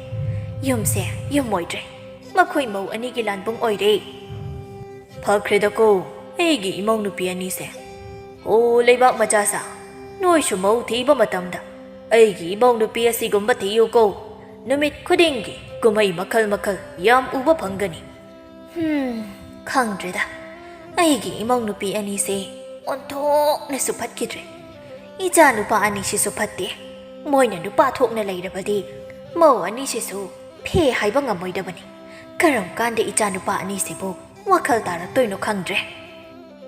ꯌꯨꯝꯁꯦ ꯌꯨꯝ ꯑꯣꯏꯗ꯭ꯔꯦ꯫ ꯃꯈꯣꯏ ꯃꯧ ꯑꯅꯤꯒꯤ ꯂꯥꯟꯕꯨꯡ ꯑꯣꯏꯔꯦ꯫" "ꯐꯈ꯭ꯔꯦꯗꯀꯣ, ꯑꯩꯒꯤ ꯏꯃꯧ ꯅꯨꯄꯤ ꯑꯅꯤꯁꯦ꯫ ꯑꯣ, ꯂꯩꯕꯥꯛ ꯃꯆꯥ ꯁꯥ, ꯅꯣꯏꯁꯨ ꯃꯧ ꯊꯤꯕ ꯃꯇꯝꯗ ꯑꯩꯒꯤ ꯏꯃꯧ ꯅꯨꯄꯤ ꯑꯁꯤꯒꯨꯝꯕ ꯊꯤꯌꯨꯀꯣ꯫ ꯅꯨꯃꯤꯠ ꯈꯨꯗꯤꯡꯒꯤ ꯀꯨꯝꯍꯩ ꯃꯈꯜ ꯃꯈꯜ ꯌꯥꯝ ꯎꯕ ꯐꯪꯒꯅꯤ꯫" ꯍꯝ, ꯈꯪꯗ꯭ꯔꯦꯗ꯫ ꯑꯩꯒꯤ ꯏꯃꯧ ꯅꯨꯄꯤ ꯑꯅꯤꯁꯦ ꯑꯣꯟꯊꯣꯛꯅꯁꯨ ꯐꯠꯈꯤꯗ꯭ꯔꯦ꯫ ꯏꯆꯥ ꯅꯨꯄꯥ ꯑꯅꯤꯁꯤꯁꯨ ꯐꯠꯇꯦ꯫ ꯃꯣꯏꯅ ꯅꯨꯄꯥ ꯊꯣꯛꯅ ꯂꯩꯔꯕꯗꯤ ꯃꯧ ꯑꯅꯤꯁꯤꯁꯨ ꯐꯦ ꯍꯥꯏꯕ ꯉꯝꯃꯣꯏꯗꯕꯅꯤ꯫ ꯀꯔꯝ ꯀꯥꯟꯗ ꯏꯆꯥ ꯅꯨꯄꯥ ꯑꯅꯤꯁꯤꯕꯨ ꯋꯥꯈꯜ ꯇꯥꯔꯛꯇꯣꯏꯅꯣ ꯈꯪꯗ꯭ꯔꯦ꯫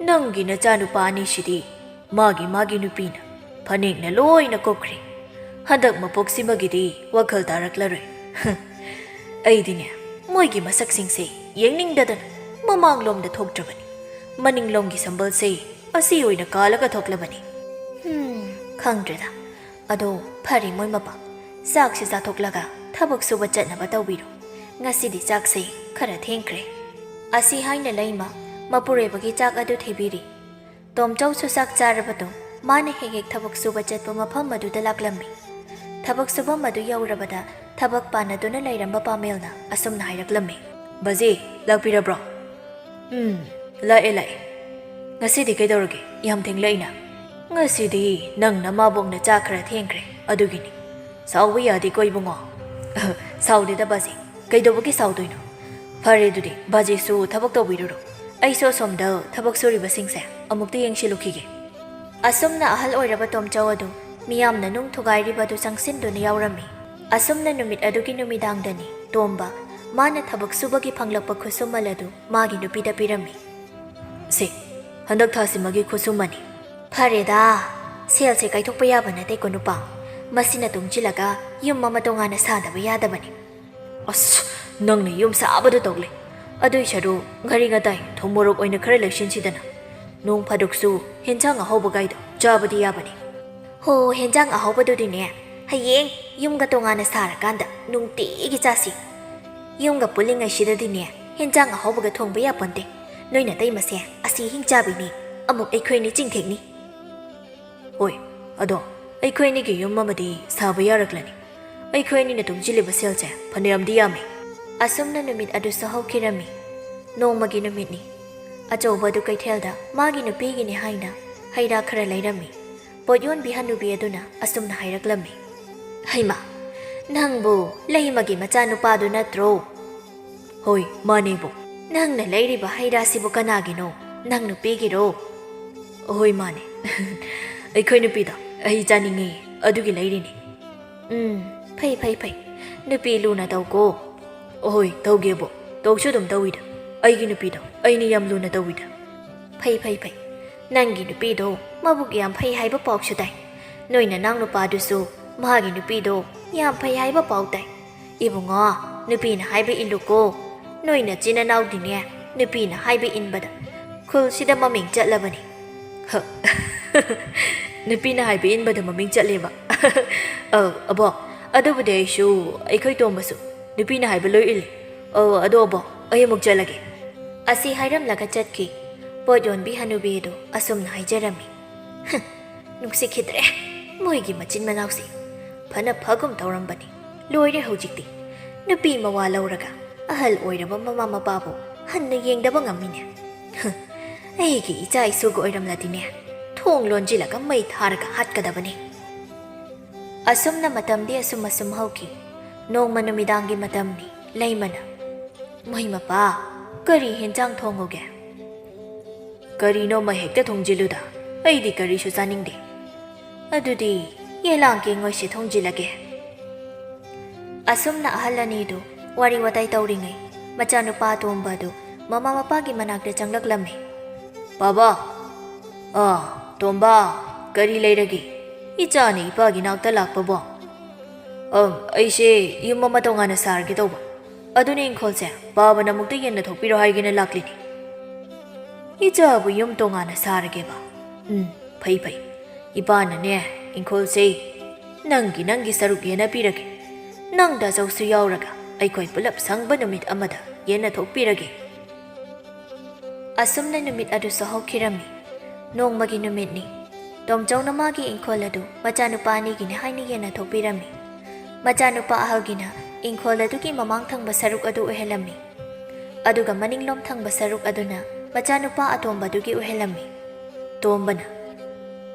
ꯅꯪꯒꯤ ꯅꯆꯥꯅꯨꯄꯥ ꯑꯅꯤꯁꯤꯗꯤ ꯃꯥꯒꯤ ꯃꯥꯒꯤ ꯅꯨꯄꯤꯅ ꯐꯅꯦꯛꯅ ꯂꯣꯏꯅ ꯀꯨꯞꯈ꯭ꯔꯦ꯫ ꯍꯟꯗꯛ ꯃꯄꯣꯛꯁꯤꯃꯒꯤꯗꯤ ꯋꯥꯈꯜ ꯇꯥꯔꯛꯂꯔꯣꯏ꯫ ꯑꯩꯗꯤꯅꯦ, ꯃꯣꯏꯒꯤ ꯃꯁꯛꯁꯤꯡꯁꯦ ꯌꯦꯡꯅꯤꯡꯗꯗꯅ ꯃꯃꯥꯡꯂꯣꯝꯗ ꯊꯣꯛꯇ꯭ꯔꯕꯅꯤ꯫ ꯃꯅꯤꯡꯂꯣꯝꯒꯤ ꯁꯝꯕꯜꯁꯦ ꯑꯁꯤ ꯑꯣꯏꯅ ꯀꯥꯜꯂꯒ ꯊꯣꯛꯂꯕꯅꯤ꯫ ꯍꯝ, ꯈꯪꯗ꯭ꯔꯦꯗ꯫ ꯑꯗꯣ ꯐꯔꯦ ꯃꯣꯏ ꯃꯄꯥ, ꯆꯥꯛꯁꯤ ꯆꯥꯊꯣꯛꯂꯒ ꯊꯕꯛ ꯁꯨꯕ ꯆꯠꯅꯕ ꯇꯧꯕꯤꯔꯣ꯫ ꯉꯁꯤꯗꯤ ꯆꯥꯛꯁꯦ ꯈꯔ ꯊꯦꯡꯈ꯭ꯔꯦ꯫ ꯑꯁꯤ ꯍꯥꯏꯅ ꯂꯩꯃ ꯃꯄꯨꯔꯣꯏꯕꯒꯤ ꯆꯥꯛ ꯑꯗꯨ ꯊꯤꯕꯤꯔꯤ꯫ ꯇꯣꯝꯆꯧꯁꯨ ꯆꯥꯛ ꯆꯥꯔꯕꯗꯨ ꯃꯥꯅ ꯍꯦꯛ ꯍꯦꯛ ꯊꯕꯛ ꯁꯨꯕ ꯆꯠꯄ ꯃꯐꯝ ꯑꯗꯨꯗ ꯂꯥꯛꯂꯝꯃꯤ꯫ ꯊꯕꯛ ꯁꯨꯐꯝ ꯑꯗꯨ ꯌꯧꯔꯕꯗ ꯊꯕꯛ ꯄꯥꯟꯅꯗꯨꯅ ꯂꯩꯔꯝꯕ ꯄꯥꯃꯦꯜꯅ ꯑꯁꯨꯝꯅ ꯍꯥꯏꯔꯛꯂꯝꯃꯤ꯫ "ꯕꯖꯦ, ꯂꯥꯛꯄꯤꯔꯕ꯭ꯔꯣ?" ꯎꯝ, ꯂꯥꯛꯑꯦ, ꯂꯥꯛꯑꯦ꯫ ꯉꯁꯤꯗꯤ ꯀꯩꯗꯧꯔꯒꯦ? ꯌꯥꯝ ꯊꯦꯡꯂꯛꯏꯅ꯫ ꯉꯁꯤꯗꯤ ꯅꯪ ꯅꯃꯥꯕꯣꯛꯅ ꯆꯥꯛ ꯈꯔ ꯊꯦꯡꯈ꯭ꯔꯦ, ꯑꯗꯨꯒꯤꯅꯤ꯫ ꯁꯥꯎꯕ ꯌꯥꯗꯦꯀꯣ, ꯏꯕꯨꯡꯉꯣ꯫ ꯁꯥꯎꯗꯦꯗ, ꯕꯥꯖꯤ꯫ ꯀꯩꯗꯧꯕꯒꯤ ꯁꯥꯎꯗꯣꯏꯅꯣ? ꯐꯔꯦ, ꯑꯗꯨꯗꯤ ꯕꯥꯖꯤꯁꯨ ꯊꯕꯛ ꯇꯧꯕꯤꯔꯨꯔꯣ꯫ ꯑꯩꯁꯨ ꯑꯁꯣꯝꯗ ꯊꯕꯛ ꯁꯨꯔꯤꯕꯁꯤꯡꯁꯦ ꯑꯃꯨꯛꯇ ꯌꯦꯡꯁꯤꯜꯂꯨꯈꯤꯒꯦ꯫ ꯑꯁꯨꯝꯅ ꯑꯍꯜ ꯑꯣꯏꯔꯕ ꯇꯣꯝꯆꯧ ꯑꯗꯨ ꯃꯤꯌꯥꯝꯅ ꯅꯨꯡ ꯊꯨꯒꯥꯏꯔꯤꯕ ꯑꯗꯨ ꯆꯪꯁꯤꯟꯗꯨꯅ ꯌꯥꯎꯔꯝꯃꯤ꯫ ꯑꯁꯨꯝꯅ ꯅꯨꯃꯤꯠ ꯑꯗꯨꯒꯤ ꯅꯨꯃꯤꯗꯥꯡꯗꯅꯤ ꯇꯣꯝꯕ ꯃꯥꯅ ꯊꯕꯛ ꯁꯨꯕꯒꯤ ꯐꯪꯂꯛꯄ ꯈꯨꯠꯁꯨꯃꯜ ꯑꯗꯨ ꯃꯥꯒꯤ ꯅꯨꯄꯤꯗ ꯄꯤꯔꯝꯃꯤ꯫ "ꯁꯦ, ꯍꯟꯗꯛ ꯊꯥꯁꯤꯃꯒꯤ ꯈꯨꯠꯁꯨꯃꯟꯅꯤ꯫" "ꯐꯔꯦꯗ, ꯁꯦꯜꯁꯦ ꯀꯥꯏꯊꯣꯛꯄ ꯌꯥꯕ ꯅꯠꯇꯦꯀꯣ ꯅꯨꯄꯥ꯫ ꯃꯁꯤꯅ ꯇꯨꯡꯁꯤꯜꯂꯒ ꯌꯨꯝ ꯑꯃ ꯇꯣꯉꯥꯟꯅ ꯁꯥꯗꯕ ꯌꯥꯗꯕꯅꯤ꯫" "ꯑꯁ, ꯅꯪꯅ ꯌꯨꯝ ꯁꯥꯕꯗ ꯇꯧꯂꯦ꯫ ꯑꯗꯨꯏ ꯁꯔꯨꯛ ꯉꯥꯔꯤ ꯉꯇꯥꯏ ꯊꯨꯝ ꯃꯣꯔꯣꯛ ꯑꯣꯏꯅ ꯈꯔ ꯂꯩꯁꯤꯟꯁꯤꯗꯅ꯫ ꯅꯣꯡ ꯐꯥꯗꯣꯛꯁꯨ ꯍꯦꯟꯖꯥꯡ ꯑꯍꯥꯎꯕꯒꯥꯏꯗꯣ ꯆꯥꯕꯗꯤ ꯌꯥꯕꯅꯤ꯫" "ꯍꯣ, ꯍꯦꯟꯖꯥꯡ ꯑꯍꯥꯎꯕꯗꯨꯗꯤꯅꯦ, ꯍꯌꯦꯡ ꯌꯨꯝꯒ ꯇꯣꯉꯥꯟꯅ ꯁꯥꯔꯀꯥꯟꯗ ꯅꯨꯡꯇꯤꯒꯤ ꯆꯥꯁꯤ꯫ ꯌꯨꯝꯒ ꯄꯨꯜꯂꯤꯉꯩꯁꯤꯗꯗꯤꯅꯦ ꯍꯦꯟꯖꯥꯡ ꯑꯍꯥꯎꯕꯒ ꯊꯣꯡꯕ ꯌꯥꯄꯣꯟꯇꯦ꯫ ꯅꯣꯏ ꯅꯇꯩꯃꯁꯦ ꯑꯁꯤ ꯍꯤꯡꯆꯥꯕꯤꯅꯤ, ꯑꯃꯨꯛ ꯑꯩꯈꯣꯏꯅꯤ ꯆꯤꯡꯊꯦꯛꯅꯤ꯫" "ꯍꯣꯏ, ꯑꯗꯣ ꯑꯩꯈꯣꯏ ꯑꯅꯤꯒꯤ ꯌꯨꯝ ꯑꯃꯗꯤ ꯁꯥꯕ ꯌꯥꯔꯛꯂꯅꯤ꯫ ꯑꯩꯈꯣꯏ ꯑꯅꯤꯅ ꯇꯨꯡꯁꯤꯜꯂꯤꯕ ꯁꯦꯜꯁꯦ ꯐꯅꯌꯥꯝꯗꯤ ꯌꯥꯝꯃꯤ꯫" ꯑꯁꯨꯝꯅ ꯅꯨꯃꯤꯠ ꯑꯗꯨꯁꯨ ꯍꯧꯈꯤꯔꯝꯃꯤ꯫ ꯅꯣꯡꯃꯒꯤ ꯅꯨꯃꯤꯠꯅꯤ꯫ ꯑꯆꯧꯕ ꯑꯗꯨ ꯀꯩꯊꯦꯜꯗ ꯃꯥꯒꯤ ꯅꯨꯄꯤꯒꯤꯅꯤ ꯍꯥꯏꯅ ꯍꯩ ꯔꯥ ꯈꯔ ꯂꯩꯔꯝꯃꯤ꯫ ꯄꯣꯠ ꯌꯣꯟꯕꯤ ꯍꯅꯨꯕꯤ ꯑꯗꯨꯅ ꯑꯁꯨꯝꯅ ꯍꯥꯏꯔꯛꯂꯝꯃꯤ꯫ "ꯍꯩꯃꯥ, ꯅꯪꯕꯨ ꯂꯩꯃꯒꯤ ꯃꯆꯥꯅꯨꯄꯥꯗꯨ ꯅꯠꯇ꯭ꯔꯣ?" "ꯍꯣꯏ, ꯃꯥꯅꯦꯕꯣ꯫" "ꯅꯪꯅ ꯂꯩꯔꯤꯕ ꯍꯩ ꯔꯥꯁꯤꯕꯨ ꯀꯅꯥꯒꯤꯅꯣ? ꯅꯪ ꯅꯨꯄꯤꯒꯤꯔꯣ?" "ꯍꯣꯏ, ꯃꯥꯅꯦ꯫" "ꯑꯩꯈꯣꯏ ꯅꯨꯄꯤꯗꯣ ꯑꯩ ꯆꯥꯅꯤꯡꯉꯤ, ꯑꯗꯨꯒꯤ ꯂꯩꯔꯤꯅꯤ꯫" "ꯎꯝ, ꯐꯩ, ꯐꯩ, ꯐꯩ꯫ ꯅꯨꯄꯤ ꯂꯨꯅ ꯇꯧꯀꯣ꯫" "ꯍꯣꯏ, ꯇꯧꯒꯦꯕꯣ꯫ ꯇꯧꯁꯨ ꯑꯗꯨꯝ ꯇꯧꯏꯗ꯫ ꯑꯩꯒꯤ ꯅꯨꯄꯤꯗꯣ ꯑꯩꯅ ꯌꯥꯝ ꯂꯨꯅ ꯇꯧꯏꯗ꯫" "ꯐꯩ, ꯐꯩ, ꯐꯩ꯫ ꯅꯪꯒꯤ ꯅꯨꯄꯤꯗꯣ ꯃꯕꯨꯛ ꯌꯥꯝ ꯐꯩ ꯍꯥꯏꯕ ꯄꯥꯎꯁꯨ ꯇꯥꯏ꯫ ꯅꯣꯏ ꯅꯅꯥꯎ ꯅꯨꯄꯥꯗꯨꯁꯨ ꯃꯥꯒꯤ ꯅꯨꯄꯤꯗꯣ ꯌꯥꯝ ꯐꯩ ꯍꯥꯏꯕ ꯄꯥꯎ ꯇꯥꯏ꯫ ꯏꯕꯨꯡꯉꯣ, ꯅꯨꯄꯤꯅ ꯍꯥꯏꯕ ꯏꯜꯂꯨꯀꯣ꯫ ꯅꯣꯏ ꯅꯆꯤꯟ ꯅꯅꯥꯎꯗꯤꯅꯦ ꯅꯨꯄꯤꯅ ꯍꯥꯏꯕ ꯏꯟꯕꯗ ꯈꯨꯜꯁꯤꯗ ꯃꯃꯤꯡ ꯆꯠꯂꯕꯅꯤ꯫" "ꯍ, ꯅꯨꯄꯤꯅ ꯍꯥꯏꯕ ꯏꯟꯕꯗ ꯃꯃꯤꯡ ꯆꯠꯂꯦꯕ?" "ꯑ, ꯑꯕꯣ, ꯑꯗꯨꯕꯨꯗꯤ ꯑꯩꯁꯨ ꯑꯩꯈꯣꯏ ꯇꯣꯝꯕꯁꯨ ꯅꯨꯄꯤꯅ ꯍꯥꯏꯕ ꯂꯣꯏ ꯏꯜꯂꯤ꯫ ꯑ, ꯑꯗꯣ ꯑꯕꯣ, ꯑꯩ ꯑꯃꯨꯛ ꯆꯠꯂꯒꯦ꯫" ꯑꯁꯤ ꯍꯥꯏꯔꯝꯂꯒ ꯆꯠꯈꯤ꯫ ꯄꯣꯠ ꯌꯣꯟꯕꯤ ꯍꯅꯨꯕꯤꯗꯨ ꯑꯁꯨꯝꯅ ꯍꯥꯏꯖꯔꯝꯃꯤ꯫ "ꯍꯨꯝ, ꯅꯨꯡꯁꯤꯈꯤꯗ꯭ꯔꯦ ꯃꯣꯏꯒꯤ ꯃꯆꯤꯟ ꯃꯅꯥꯎꯁꯤ꯫ ꯐꯅ ꯐꯒꯨꯝ ꯇꯧꯔꯝꯕꯅꯤ꯫ ꯂꯣꯏꯔꯦ ꯍꯧꯖꯤꯛꯇꯤ꯫ ꯅꯨꯄꯤ ꯃꯋꯥ ꯂꯧꯔꯒ ꯑꯍꯜ ꯑꯣꯏꯔꯕ ꯃꯃꯥ ꯃꯄꯥꯕꯨ ꯍꯟꯅ ꯌꯦꯡꯗꯕ ꯉꯝꯃꯤꯅꯦ꯫ ꯑꯩꯒꯤ ꯏꯆꯥ ꯏꯁꯨꯒ ꯑꯣꯏꯔꯝꯂꯗꯤꯅꯦ, ꯊꯣꯡ ꯂꯣꯟꯖꯤꯜꯂꯒ ꯃꯩ ꯊꯥꯔꯒ ꯍꯥꯠꯀꯗꯕꯅꯤ꯫ ꯑꯁꯨꯝꯅ ꯃꯇꯝꯗꯤ ꯑꯁꯨꯝ ꯑꯁꯨꯝ ꯍꯧꯈꯤ꯫ ꯅꯣꯡꯃ ꯅꯨꯃꯤꯗꯥꯡꯒꯤ ꯃꯇꯝꯅꯤ꯫ ꯂꯩꯃꯅ, "ꯃꯩ ꯃꯄꯥ, ꯀꯔꯤ ꯍꯦꯟꯖꯥꯡ ꯊꯣꯡꯉꯨꯒꯦ?" "ꯀꯔꯤꯅꯣꯃ ꯍꯦꯛꯇ ꯊꯣꯡꯖꯤꯜꯂꯨꯗ, ꯑꯩꯗꯤ ꯀꯔꯤꯁꯨ ꯆꯥꯅꯤꯡꯗꯦ꯫" "ꯑꯗꯨꯗꯤ ꯌꯦꯂꯥꯡ ꯀꯦꯡꯉꯣꯏꯁꯦ ꯊꯣꯡꯖꯤꯜꯂꯒꯦ꯫" ꯑꯁꯨꯝꯅ ꯑꯍꯜ ꯑꯅꯤꯗꯨ ꯋꯥꯔꯤ ꯋꯥꯇꯥꯏ ꯇꯧꯔꯤꯉꯩ, ꯃꯆꯥꯅꯨꯄꯥ ꯑꯇꯣꯝꯕ ꯑꯗꯨ ꯃꯃꯥ ꯃꯄꯥꯒꯤ ꯃꯅꯥꯛꯇ ꯆꯪꯂꯛꯂꯝꯃꯤ꯫ "ꯕꯥꯕꯥ!" "ꯑꯥ, ꯇꯣꯝꯕ, ꯀꯔꯤ ꯂꯩꯔꯒꯦ? ꯏꯆꯥꯅ ꯏꯄꯥꯒꯤ ꯅꯥꯛꯇ ꯂꯥꯛꯄꯕꯣ?" "ꯑꯝ, ꯑꯩꯁꯦ ꯌꯨꯝ ꯑꯃ ꯇꯣꯉꯥꯟꯅ ꯁꯥꯔꯒꯦ ꯇꯧꯕ꯫ ꯑꯗꯨꯅ ꯏꯪꯈꯣꯜꯁꯦ ꯄꯥꯕꯅ ꯑꯃꯨꯛꯇ ꯌꯦꯟꯅ ꯊꯣꯛꯄꯤꯔꯣ ꯍꯥꯏꯒꯦꯅ ꯂꯥꯛꯂꯤꯅꯤ꯫" "ꯏꯆꯥꯕꯨ ꯌꯨꯝ ꯇꯣꯉꯥꯟꯅ ꯁꯥꯔꯒꯦꯕ? ꯎꯝ, ꯐꯩ ꯐꯩ꯫ ꯏꯄꯥꯅꯅꯦ, ꯏꯪꯈꯣꯜꯁꯦ ꯅꯪꯒꯤ, ꯅꯪꯒꯤ ꯁꯔꯨꯛ ꯌꯦꯟꯅ ꯄꯤꯔꯒꯦ꯫ ꯅꯪ ꯗꯥꯆꯧꯁꯨ ꯌꯥꯎꯔꯒ ꯑꯩꯈꯣꯏ ꯄꯨꯂꯞ ꯁꯪꯕ ꯅꯨꯃꯤꯠ ꯑꯃꯗ ꯌꯦꯟꯅ ꯊꯣꯛꯄꯤꯔꯒꯦ꯫" ꯑꯁꯨꯝꯅ ꯅꯨꯃꯤꯠ ꯑꯗꯨꯁꯨ ꯍꯧꯈꯤꯔꯝꯃꯤ꯫ ꯅꯣꯡꯃꯒꯤ ꯅꯨꯃꯤꯠꯅꯤ꯫ ꯇꯣꯝꯆꯧꯅ ꯃꯥꯒꯤ ꯏꯪꯈꯣꯜ ꯑꯗꯨ ꯃꯆꯥꯅꯨꯄꯥ ꯑꯅꯤꯒꯤꯅꯤ ꯍꯥꯏꯅ ꯌꯦꯟꯅ ꯊꯣꯛꯄꯤꯔꯝꯃꯤ꯫ ꯃꯆꯥꯅꯨꯄꯥ ꯑꯍꯜꯒꯤꯅ ꯏꯪꯈꯣꯜ ꯑꯗꯨꯒꯤ ꯃꯃꯥꯡ ꯊꯪꯕ ꯁꯔꯨꯛ ꯑꯗꯨ ꯑꯣꯏꯍꯜꯂꯝꯃꯤ, ꯑꯗꯨꯒ ꯃꯅꯤꯡꯂꯣꯝ ꯊꯪꯕ ꯁꯔꯨꯛ ꯑꯗꯨꯅ ꯃꯆꯥꯅꯨꯄꯥ ꯑꯇꯣꯝꯕꯗꯨꯒꯤ ꯑꯣꯏꯍꯜꯂꯝꯃꯤ꯫ ꯇꯣꯝꯕꯅ,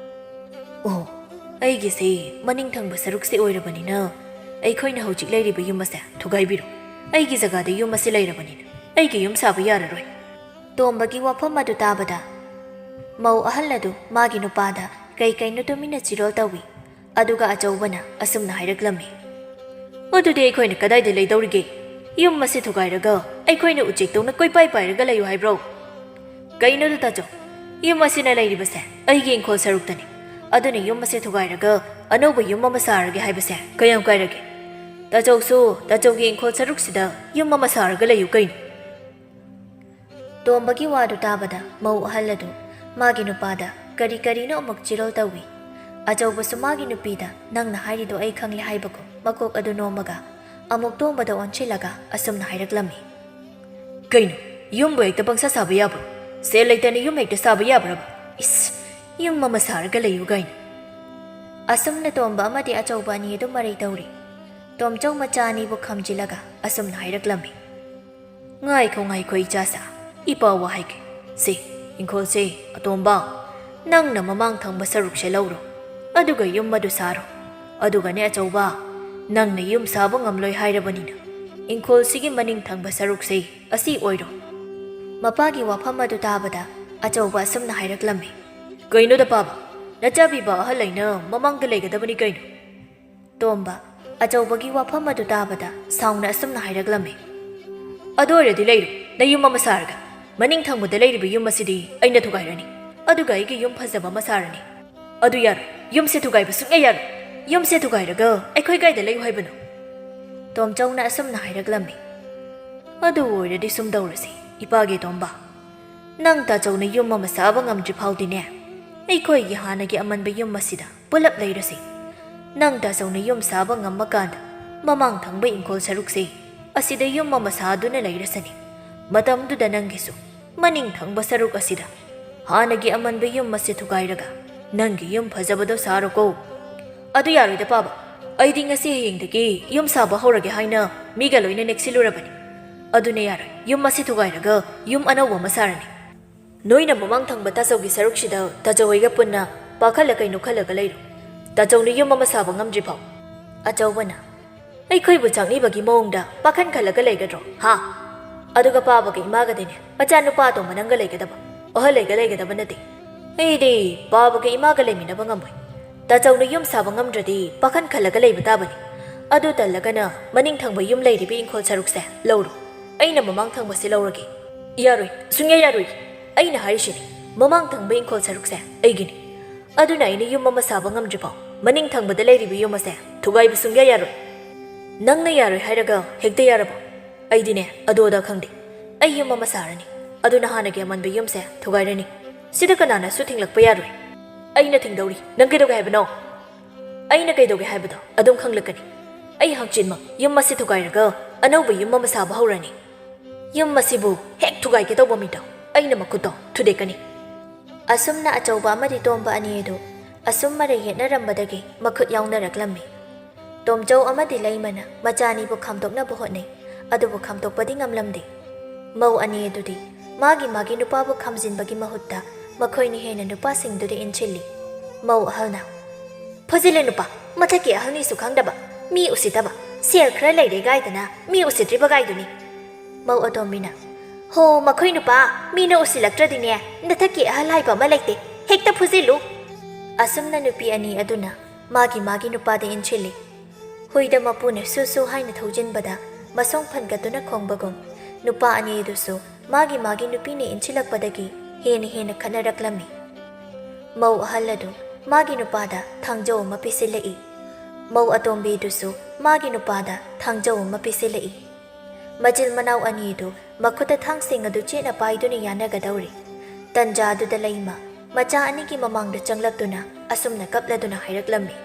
"ꯑꯣ, ꯑꯩꯒꯤꯁꯦ ꯃꯅꯤꯡ ꯊꯪꯕ ꯁꯔꯨꯛꯁꯦ ꯑꯣꯏꯔꯕꯅꯤꯅ, ꯑꯩꯈꯣꯏꯅ ꯍꯧꯖꯤꯛ ꯂꯩꯔꯤꯕ ꯌꯨꯝ ꯑꯁꯦ ꯊꯨꯒꯥꯏꯕꯤꯔꯣ꯫ ꯑꯩꯒꯤ ꯖꯒꯥꯗ ꯌꯨꯝ ꯑꯁꯤ ꯂꯩꯔꯕꯅꯤꯅ, ꯑꯩꯒꯤ ꯌꯨꯝ ꯁꯥꯕ ꯌꯥꯔꯔꯣꯏ꯫" ꯇꯣꯝꯕꯒꯤ ꯋꯥꯐꯝ ꯑꯗꯨ ꯇꯥꯕꯗ, ꯃꯧ ꯑꯍꯜ ꯑꯗꯨ ꯃꯥꯒꯤ ꯅꯨꯄꯥꯗ ꯀꯩ ꯀꯩꯅꯣ ꯇꯨꯃꯤꯟꯅ ꯆꯤꯔꯣꯜ ꯇꯧꯏ꯫ ꯑꯗꯨꯒ ꯑꯆꯧꯕꯅ ꯑꯁꯨꯝꯅ ꯍꯥꯏꯔꯛꯂꯝꯃꯤ, "ꯑꯗꯨꯗꯤ ꯑꯩꯈꯣꯏꯅ ꯀꯗꯥꯏꯗ ꯂꯩꯗꯧꯔꯤꯒꯦ? ꯌꯨꯝ ꯑꯁꯤ ꯊꯨꯒꯥꯏꯔꯒ ꯑꯩꯈꯣꯏꯅ ꯎꯆꯦꯛꯇꯧꯅ ꯀꯣꯏꯄꯥꯏ ꯄꯥꯏꯔꯒ ꯂꯩꯌꯨ ꯍꯥꯏꯕ꯭ꯔꯣ? ꯀꯩꯅꯣꯗ ꯇꯥꯆꯧ, ꯌꯨꯝ ꯑꯁꯤꯅ ꯂꯩꯔꯤꯕꯁꯦ ꯑꯩꯒꯤ ꯏꯪꯈꯣꯜ ꯁꯔꯨꯛꯇꯅꯤ꯫ ꯑꯗꯨꯅ ꯌꯨꯝ ꯑꯁꯤ ꯊꯨꯒꯥꯏꯔꯒ ꯑꯅꯧꯕ ꯌꯨꯝ ꯑꯃ ꯁꯥꯔꯒꯦ ꯍꯥꯏꯕꯁꯦ ꯀꯌꯥꯝ ꯀꯥꯏꯔꯒꯦ? ꯇꯥꯆꯧꯁꯨ ꯇꯥꯆꯧꯒꯤ ꯏꯪꯈꯣꯜ ꯁꯔꯨꯛꯁꯤꯗ ꯌꯨꯝ ꯑꯃ ꯁꯥꯔꯒ ꯂꯩꯌꯨ ꯀꯩꯅꯣ?" ꯇꯣꯝꯕꯒꯤ ꯋꯥꯗꯨ ꯇꯥꯕꯗ ꯃꯧ ꯑꯍꯜ ꯑꯗꯨ ꯃꯥꯒꯤ ꯅꯨꯄꯥꯗ ꯀꯔꯤ ꯀꯔꯤꯅꯣ ꯑꯃꯨꯛ ꯆꯤꯔꯣꯜ ꯇꯧꯏ꯫ ꯑꯆꯧꯕꯁꯨ ꯃꯥꯒꯤ ꯅꯨꯄꯤꯗ "ꯅꯪꯅ ꯍꯥꯏꯔꯤꯗꯣ ꯑꯩ ꯈꯪꯂꯦ" ꯍꯥꯏꯕꯒꯨꯝ ꯃꯀꯣꯛ ꯑꯗꯨ ꯅꯣꯝꯃꯒ ꯑꯃꯨꯛ ꯇꯣꯝꯕꯗ ꯑꯣꯟꯁꯤꯜꯂꯒ ꯑꯁꯨꯝꯅ ꯍꯥꯏꯔꯛꯂꯝꯃꯤ, "ꯀꯩꯅꯣ, ꯌꯨꯝꯕꯨ ꯍꯦꯛꯇ ꯄꯪꯁꯥ ꯁꯥꯕ ꯌꯥꯕ꯭ꯔꯣ? ꯁꯦꯜ ꯂꯩꯇꯅ ꯌꯨꯝ ꯍꯦꯛꯇ ꯁꯥꯕ ꯌꯥꯕ꯭ꯔꯕ? ꯏꯁ, ꯌꯨꯝ ꯑꯃ ꯁꯥꯔꯒ ꯂꯩꯌꯨ ꯀꯥꯏꯅ꯫" ꯑꯁꯨꯝꯅ ꯇꯣꯝꯕ ꯑꯃꯗꯤ ꯑꯆꯧꯕ ꯑꯅꯤ ꯑꯗꯨ ꯃꯔꯩ ꯇꯧꯔꯤ꯫ ꯇꯣꯝꯆꯧ ꯃꯆꯥ ꯑꯅꯤꯕꯨ ꯈꯝꯖꯤꯜꯂꯒ ꯑꯁꯨꯝꯅ ꯍꯥꯏꯔꯛꯂꯝꯃꯤ, "ꯉꯥꯏꯈꯣ, ꯉꯥꯏꯈꯣ, ꯏꯆꯥꯁꯥ, ꯏꯄꯥ ꯋꯥ ꯍꯥꯏꯒꯦ꯫ ꯁꯤ, ꯏꯪꯈꯣꯜꯁꯦ, ꯑꯇꯣꯝꯕ, ꯅꯪꯅ ꯃꯃꯥꯡ ꯊꯪꯕ ꯁꯔꯨꯛꯁꯦ ꯂꯧꯔꯣ, ꯑꯗꯨꯒ ꯌꯨꯝ ꯑꯗꯨ ꯁꯥꯔꯣ꯫ ꯑꯗꯨꯒꯅꯦ ꯑꯆꯧꯕ, ꯅꯪꯅ ꯌꯨꯝ ꯁꯥꯕ ꯉꯝꯂꯣꯏ ꯍꯥꯏꯔꯕꯅꯤꯅ, ꯏꯪꯈꯣꯜꯁꯤꯒꯤ ꯃꯅꯤꯡ ꯊꯪꯕ ꯁꯔꯨꯛꯁꯦ ꯑꯁꯤ ꯑꯣꯏꯔꯣ꯫" ꯃꯄꯥꯒꯤ ꯋꯥꯐꯝ ꯑꯗꯨ ꯇꯥꯕꯗ ꯑꯆꯧꯕ ꯑꯁꯨꯝꯅ ꯍꯥꯏꯔꯛꯂꯝꯃꯤ, "ꯀꯩꯅꯣꯗ ꯄꯥꯕ, ꯅꯆꯥꯕꯤꯕ ꯑꯍꯜ ꯑꯩꯅ ꯃꯃꯥꯡꯗ ꯂꯩꯒꯗꯕꯅꯤ ꯀꯩꯅꯣ?" ꯇꯣꯝꯕ ꯑꯆꯧꯕꯒꯤ ꯋꯥꯐꯝ ꯑꯗꯨ ꯇꯥꯕꯗ ꯁꯥꯎꯅ ꯑꯁꯨꯝꯅ ꯍꯥꯏꯔꯛꯂꯝꯃꯤ, "ꯑꯗꯨ ꯑꯣꯏꯔꯗꯤ ꯂꯩꯔꯣ, ꯅꯌꯨꯝ ꯑꯃ ꯁꯥꯔꯒ꯫ ꯃꯅꯤꯡ ꯊꯪꯕꯗ ꯂꯩꯔꯤꯕ ꯌꯨꯝ ꯑꯁꯤꯗꯤ ꯑꯩꯅ ꯊꯨꯒꯥꯏꯔꯅꯤ, ꯑꯗꯨꯒ ꯑꯩꯒꯤ ꯌꯨꯝ ꯐꯖꯕ ꯑꯃ ꯁꯥꯔꯅꯤ꯫" "ꯑꯗꯨ ꯌꯥꯔꯣꯏ, ꯌꯨꯝꯁꯦ ꯊꯨꯒꯥꯏꯕ ꯁꯨꯡꯌꯥ ꯌꯥꯔꯣꯏ꯫ ꯌꯨꯝꯁꯦ ꯊꯨꯒꯥꯏꯔꯒ ꯑꯩꯈꯣꯏ ꯀꯥꯏꯗ ꯂꯩꯌꯨ ꯍꯥꯏꯕꯅꯣ?" ꯇꯣꯝꯆꯧꯅ ꯑꯁꯨꯝꯅ ꯍꯥꯏꯔꯛꯂꯝꯃꯤ, "ꯑꯗꯨ ꯑꯣꯏꯔꯗꯤ ꯁꯨꯝ ꯇꯧꯔꯁꯤ, ꯏꯄꯥꯒꯤ ꯇꯣꯝꯕ꯫ ꯅꯪ ꯇꯥꯆꯧꯅ ꯌꯨꯝ ꯑꯃ ꯁꯥꯕ ꯉꯝꯗ꯭ꯔꯤ ꯐꯥꯎꯗꯤꯅꯦ, ꯑꯩꯈꯣꯏꯒꯤ ꯍꯥꯟꯅꯒꯤ ꯑꯃꯟꯕ ꯌꯨꯝ ꯑꯁꯤꯗ ꯄꯨꯂꯞ ꯂꯩꯔꯁꯤ꯫ ꯅꯪ ꯇꯥꯆꯧꯅ ꯌꯨꯝ ꯁꯥꯕ ꯉꯝꯃꯀꯥꯟꯗ ꯃꯃꯥꯡ ꯊꯪꯕ ꯏꯪꯈꯣꯜ ꯁꯔꯨꯛꯁꯦ ꯑꯁꯤꯗ ꯌꯨꯝ ꯑꯃ ꯁꯥꯗꯨꯅ ꯂꯩꯔꯁꯅꯤ꯫ ꯃꯇꯝꯗꯨꯗ ꯅꯪꯒꯤꯁꯨ ꯃꯅꯤꯡ ꯊꯪꯕ ꯁꯔꯨꯛ ꯑꯁꯤꯗ ꯍꯥꯟꯅꯒꯤ ꯑꯃꯟꯕ ꯌꯨꯝ ꯑꯁꯤ ꯊꯨꯒꯥꯏꯔꯒ ꯅꯪꯒꯤ ꯌꯨꯝ ꯐꯖꯕꯗꯣ ꯁꯥꯔꯣꯀꯣ꯫" "ꯑꯗꯨ ꯌꯥꯔꯣꯏꯗ ꯄꯥꯕ, ꯑꯩꯗꯤ ꯉꯁꯤ ꯍꯌꯦꯡꯗꯒꯤ ꯌꯨꯝ ꯁꯥꯕ ꯍꯧꯔꯒꯦ ꯍꯥꯏꯅ ꯃꯤꯒ ꯂꯣꯏꯅ ꯅꯦꯛꯁꯤꯜꯂꯨꯔꯕꯅꯤ꯫ ꯑꯗꯨꯅ ꯌꯥꯔꯣꯏ, ꯌꯨꯝ ꯑꯁꯤ ꯊꯨꯒꯥꯏꯔꯒ ꯌꯨꯝ ꯑꯅꯧꯕ ꯑꯃ ꯁꯥꯔꯅꯤ꯫ ꯅꯣꯏꯅ ꯃꯃꯥꯡ ꯊꯪꯕ ꯇꯥꯆꯧꯒꯤ ꯁꯔꯨꯛꯁꯤꯗ ꯇꯥꯆꯧ ꯍꯣꯏꯒ ꯄꯨꯟꯅ ꯄꯥꯈꯠꯂ ꯀꯩꯅꯣ ꯈꯜꯂꯒ ꯂꯩꯔꯣ꯫ ꯇꯥꯆꯧꯅ ꯌꯨꯝ ꯑꯃ ꯁꯥꯕ ꯉꯝꯗ꯭ꯔꯤ ꯐꯥꯎ꯫" ꯑꯆꯧꯕꯅ, "ꯑꯩꯈꯣꯏꯕꯨ ꯆꯥꯛꯅꯤꯕꯒꯤ ꯃꯑꯣꯡꯗ ꯄꯥꯈꯟ ꯈꯜꯂꯒ ꯂꯩꯒꯗ꯭ꯔꯣ, ꯍꯥ? ꯑꯗꯨꯒ ꯄꯥꯕꯒ ꯏꯃꯥꯒꯗꯤꯅꯦ, ꯃꯆꯥꯅꯨꯄꯥ ꯑꯇꯣꯝꯕ ꯅꯪꯒ ꯂꯩꯒꯗꯕ, ꯑꯍꯜ ꯑꯩꯒ ꯂꯩꯒꯗꯕ ꯅꯠꯇꯦ꯫ ꯑꯩꯗꯤ ꯄꯥꯕꯒ ꯏꯃꯥꯒ ꯂꯩꯃꯤꯟꯅꯕ ꯉꯝꯃꯣꯏ꯫ ꯇꯥꯆꯧꯅ ꯌꯨꯝ ꯁꯥꯕ ꯉꯝꯗ꯭ꯔꯗꯤ ꯄꯥꯈꯟ ꯈꯜꯂꯒ ꯂꯩꯕ ꯇꯥꯕꯅꯤ꯫ ꯑꯗꯨ ꯇꯜꯂꯒꯅ ꯃꯅꯤꯡ ꯊꯪꯕ ꯌꯨꯝ ꯂꯩꯔꯤꯕ ꯏꯪꯈꯣꯜ ꯁꯔꯨꯛꯁꯦ ꯂꯧꯔꯣ꯫ ꯑꯩꯅ ꯃꯃꯥꯡ ꯊꯪꯕꯁꯦ ꯂꯧꯔꯒꯦ꯫" "ꯌꯥꯔꯣꯏ, ꯁꯨꯡꯌꯥ ꯌꯥꯔꯣꯏ꯫ ꯑꯩꯅ ꯍꯥꯏꯔꯤꯁꯤꯅꯤ, ꯃꯃꯥꯡ ꯊꯪꯕ ꯏꯪꯈꯣꯜ ꯁꯔꯨꯛꯁꯦ ꯑꯩꯒꯤꯅꯤ꯫ ꯑꯗꯨꯅ ꯑꯩꯅ ꯌꯨꯝ ꯑꯃ ꯁꯥꯕ ꯉꯝꯗ꯭ꯔꯤꯐꯥꯎ ꯃꯅꯤꯡ ꯊꯪꯕꯗ ꯂꯩꯔꯤꯕ ꯌꯨꯝ ꯑꯁꯦ ꯊꯨꯒꯥꯏꯕ ꯁꯨꯡꯌꯥ ꯌꯥꯔꯣꯏ꯫" "ꯅꯪꯅ ꯌꯥꯔꯣꯏ ꯍꯥꯏꯔꯒ ꯍꯦꯛꯇ ꯌꯥꯔꯕꯣ? ꯑꯩꯗꯤꯅꯦ, ꯑꯗꯨ ꯑꯗꯥ ꯈꯪꯗꯦ꯫ ꯑꯩ ꯌꯨꯝ ꯑꯃ ꯁꯥꯔꯅꯤ, ꯑꯗꯨꯅ ꯍꯥꯟꯅꯒꯤ ꯑꯃꯟꯕ ꯌꯨꯝꯁꯦ ꯊꯨꯒꯥꯏꯔꯅꯤ꯫ ꯁꯤꯗ ꯀꯅꯥꯅꯁꯨ ꯊꯤꯡꯂꯛꯄ ꯌꯥꯔꯣꯏ꯫" "ꯑꯩꯅ ꯊꯤꯡꯗꯧꯔꯤ꯫ ꯅꯪ ꯀꯩꯗꯧꯒꯦ ꯍꯥꯏꯕꯅꯣ?" "ꯑꯩꯅ ꯀꯩꯗꯧꯒꯦ ꯍꯥꯏꯕꯗꯣ ꯑꯗꯨꯝ ꯈꯪꯂꯛꯀꯅꯤ꯫ ꯑꯩ ꯍꯪꯆꯤꯠꯃꯛ ꯌꯨꯝ ꯑꯁꯤ ꯊꯨꯒꯥꯏꯔꯒ ꯑꯅꯧꯕ ꯌꯨꯝ ꯑꯃ ꯁꯥꯕ ꯍꯧꯔꯅꯤ꯫ ꯌꯨꯝ ꯑꯁꯤꯕꯨ ꯍꯦꯛ ꯊꯨꯒꯥꯏꯒꯦ ꯇꯧꯕ ꯃꯤꯗꯣ ꯑꯩꯅ ꯃꯈꯨꯠꯇꯣ ꯊꯨꯗꯦꯛꯀꯅꯤ꯫" ꯑꯁꯨꯝꯅ ꯑꯆꯧꯕ ꯑꯃꯗꯤ ꯇꯣꯝꯕ ꯑꯅꯤ ꯑꯗꯨ ꯑꯁꯨꯝ ꯃꯔꯩ ꯌꯦꯠꯅꯔꯝꯕꯗꯒꯤ ꯃꯈꯨꯠ ꯌꯥꯎꯅꯔꯛꯂꯝꯃꯤ꯫ ꯇꯣꯝꯆꯧ ꯑꯃꯗꯤ ꯂꯩꯃꯅ ꯃꯆꯥ ꯑꯅꯤꯕꯨ ꯈꯥꯝꯗꯣꯛꯅꯕ ꯍꯣꯠꯅꯩ, ꯑꯗꯨꯕꯨ ꯈꯥꯝꯗꯣꯛꯄꯗꯤ ꯉꯝꯂꯝꯗꯦ꯫ ꯃꯧ ꯑꯅꯤ ꯑꯗꯨꯗꯤ ꯃꯥꯒꯤ ꯃꯥꯒꯤ ꯅꯨꯄꯥꯕꯨ ꯈꯥꯝꯖꯤꯟꯕꯒꯤ ꯃꯍꯨꯠꯇ ꯃꯈꯣꯏꯅ ꯍꯦꯟꯅ ꯅꯨꯄꯥꯁꯤꯡꯗꯨꯗ ꯏꯟꯁꯤꯜꯂꯤ꯫ ꯃꯧ ꯑꯍꯜꯅ, "ꯐꯨꯖꯤꯜꯂꯦ ꯅꯨꯄꯥ, ꯃꯊꯛꯀꯤ ꯑꯍꯜꯅꯤꯁꯨ ꯈꯪꯗꯕ, ꯃꯤ ꯎꯁꯤꯠꯇꯕ, ꯁꯦꯜ ꯈꯔ ꯂꯩꯔꯦ ꯒꯥꯏꯗꯅ ꯃꯤ ꯎꯁꯤꯠꯇ꯭ꯔꯤꯕ ꯒꯥꯏꯗꯨꯅꯤ"꯫ ꯃꯧ ꯑꯇꯣꯝꯕꯤꯅ, "ꯍꯣ, ꯃꯈꯣꯏ ꯅꯨꯄꯥ, ꯃꯤꯅ ꯎꯁꯤꯜꯂꯛꯇ꯭ꯔꯗꯤꯅꯦ, ꯅꯊꯛꯀꯤ ꯑꯍꯜ ꯍꯥꯏꯕ ꯑꯃ ꯂꯩꯇꯦ, ꯍꯦꯛꯇ ꯐꯨꯖꯤꯜꯂꯨ"꯫ ꯑꯁꯨꯝꯅ ꯅꯨꯄꯤ ꯑꯅꯤ ꯑꯗꯨꯅ ꯃꯥꯒꯤ ꯃꯥꯒꯤ ꯅꯨꯄꯥꯗ ꯏꯟꯁꯤꯜꯂꯤ꯫ ꯍꯨꯏꯗ ꯃꯄꯨꯅ ꯁꯨ ꯁꯨ ꯍꯥꯏꯅ ꯊꯧꯖꯤꯟꯕꯗ ꯃꯁꯣꯡ ꯐꯟꯒꯠꯇꯨꯅ ꯈꯣꯡꯕꯒꯨꯝ, ꯅꯨꯄꯥ ꯑꯅꯤ ꯑꯗꯨꯁꯨ ꯃꯥꯒꯤ ꯃꯥꯒꯤ ꯅꯨꯄꯤꯅ ꯏꯟꯁꯤꯜꯂꯛꯄꯗꯒꯤ ꯍꯦꯟꯅ ꯍꯦꯟꯅ ꯈꯠꯅꯔꯛꯂꯝꯃꯤ꯫ ꯃꯧ ꯑꯍꯜ ꯑꯗꯨ ꯃꯥꯒꯤ ꯅꯨꯄꯥꯗ ꯊꯥꯡꯖꯧ ꯑꯃ ꯄꯤꯁꯤꯜꯂꯛꯏ꯫ ꯃꯧ ꯑꯇꯣꯝꯕꯤꯗꯨꯁꯨ ꯃꯥꯒꯤ ꯅꯨꯄꯥꯗ ꯊꯥꯡꯖꯧ ꯑꯃ ꯄꯤꯁꯤꯜꯂꯛꯏ꯫ ꯃꯆꯤꯟ ꯃꯅꯥꯎ ꯑꯅꯤꯗꯨ ꯃꯈꯨꯠꯇ ꯊꯥꯡꯁꯤꯡ ꯑꯗꯨ ꯆꯦꯠꯅ ꯄꯥꯏꯗꯨꯅ ꯌꯥꯅꯒꯗꯧꯔꯤ꯫ ꯇꯟꯖꯥ ꯑꯗꯨꯗ ꯂꯩꯃ ꯃꯆꯥ ꯑꯅꯤꯒꯤ ꯃꯃꯥꯡꯗ ꯆꯪꯂꯛꯇꯨꯅ ꯑꯁꯨꯝꯅ ꯀꯞꯂꯗꯨꯅ ꯍꯥꯏꯔꯛꯂꯝꯃꯤ,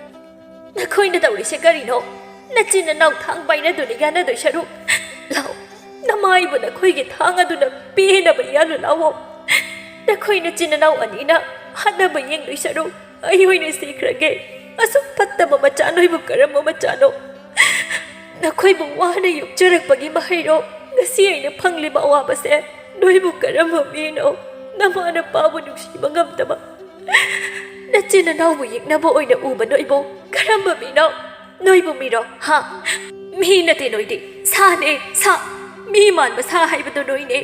"ꯅꯈꯣꯏꯅ ꯇꯧꯔꯤꯁꯦ ꯀꯔꯤꯅꯣ? ꯅꯆꯤꯟ ꯅꯅꯥꯎ ꯊꯥꯡ ꯄꯥꯏꯅꯗꯨꯅ ꯌꯥꯅꯗꯣꯏ ꯁꯔꯨꯛ, ꯂꯥꯎ, ꯅꯃꯥꯏꯕꯨ ꯅꯈꯣꯏꯒꯤ ꯊꯥꯡ ꯑꯗꯨꯅ ꯄꯦꯟꯅꯕ ꯌꯥꯜꯂꯨ ꯂꯥꯎꯑꯣ꯫ ꯅꯈꯣꯏ ꯅꯆꯤꯟ ꯅꯅꯥꯎ ꯑꯅꯤꯅ ꯍꯥꯠꯅꯕ ꯌꯦꯡꯗꯣꯏ ꯁꯔꯨꯛ ꯑꯩ ꯑꯣꯏꯅ ꯁꯤꯈ꯭ꯔꯒꯦ꯫ ꯑꯁꯨꯛ ꯐꯠꯇꯕ ꯃꯆꯥ ꯅꯣꯏꯕꯨ ꯀꯔꯝꯕ ꯃꯆꯥꯅꯣ? ꯅꯈꯣꯏꯕꯨ ꯋꯥꯅ ꯌꯣꯛꯆꯔꯛꯄꯒꯤ ꯃꯍꯩꯔꯣ ꯉꯁꯤ ꯑꯩꯅ ꯐꯪꯂꯤꯕ ꯑꯋꯥꯕꯁꯦ? ꯅꯣꯏꯕꯨ ꯀꯔꯝꯕ ꯃꯤꯅꯣ? ꯅꯃꯥ ꯅꯄꯥꯕꯨ ꯅꯨꯡꯁꯤꯕ ꯉꯝꯗꯕ ꯅꯆꯤꯟ ꯅꯅꯥꯎꯕꯨ ꯌꯦꯛꯅꯕ ꯑꯣꯏꯅ ꯎꯕ ꯅꯣꯏꯕꯨ ꯀꯔꯝꯕ ꯃꯤꯅꯣ? ꯅꯣꯏꯕꯨ ꯃꯤꯔꯣ? ꯍꯥ? ꯃꯤ ꯅꯠꯇꯦ ꯅꯣꯏꯗꯤ, ꯁꯥꯅꯦ, ꯁꯥ꯫ ꯃꯤ ꯃꯥꯟꯕ ꯁꯥ ꯍꯥꯏꯕꯗꯣ ꯅꯣꯏꯅꯦ꯫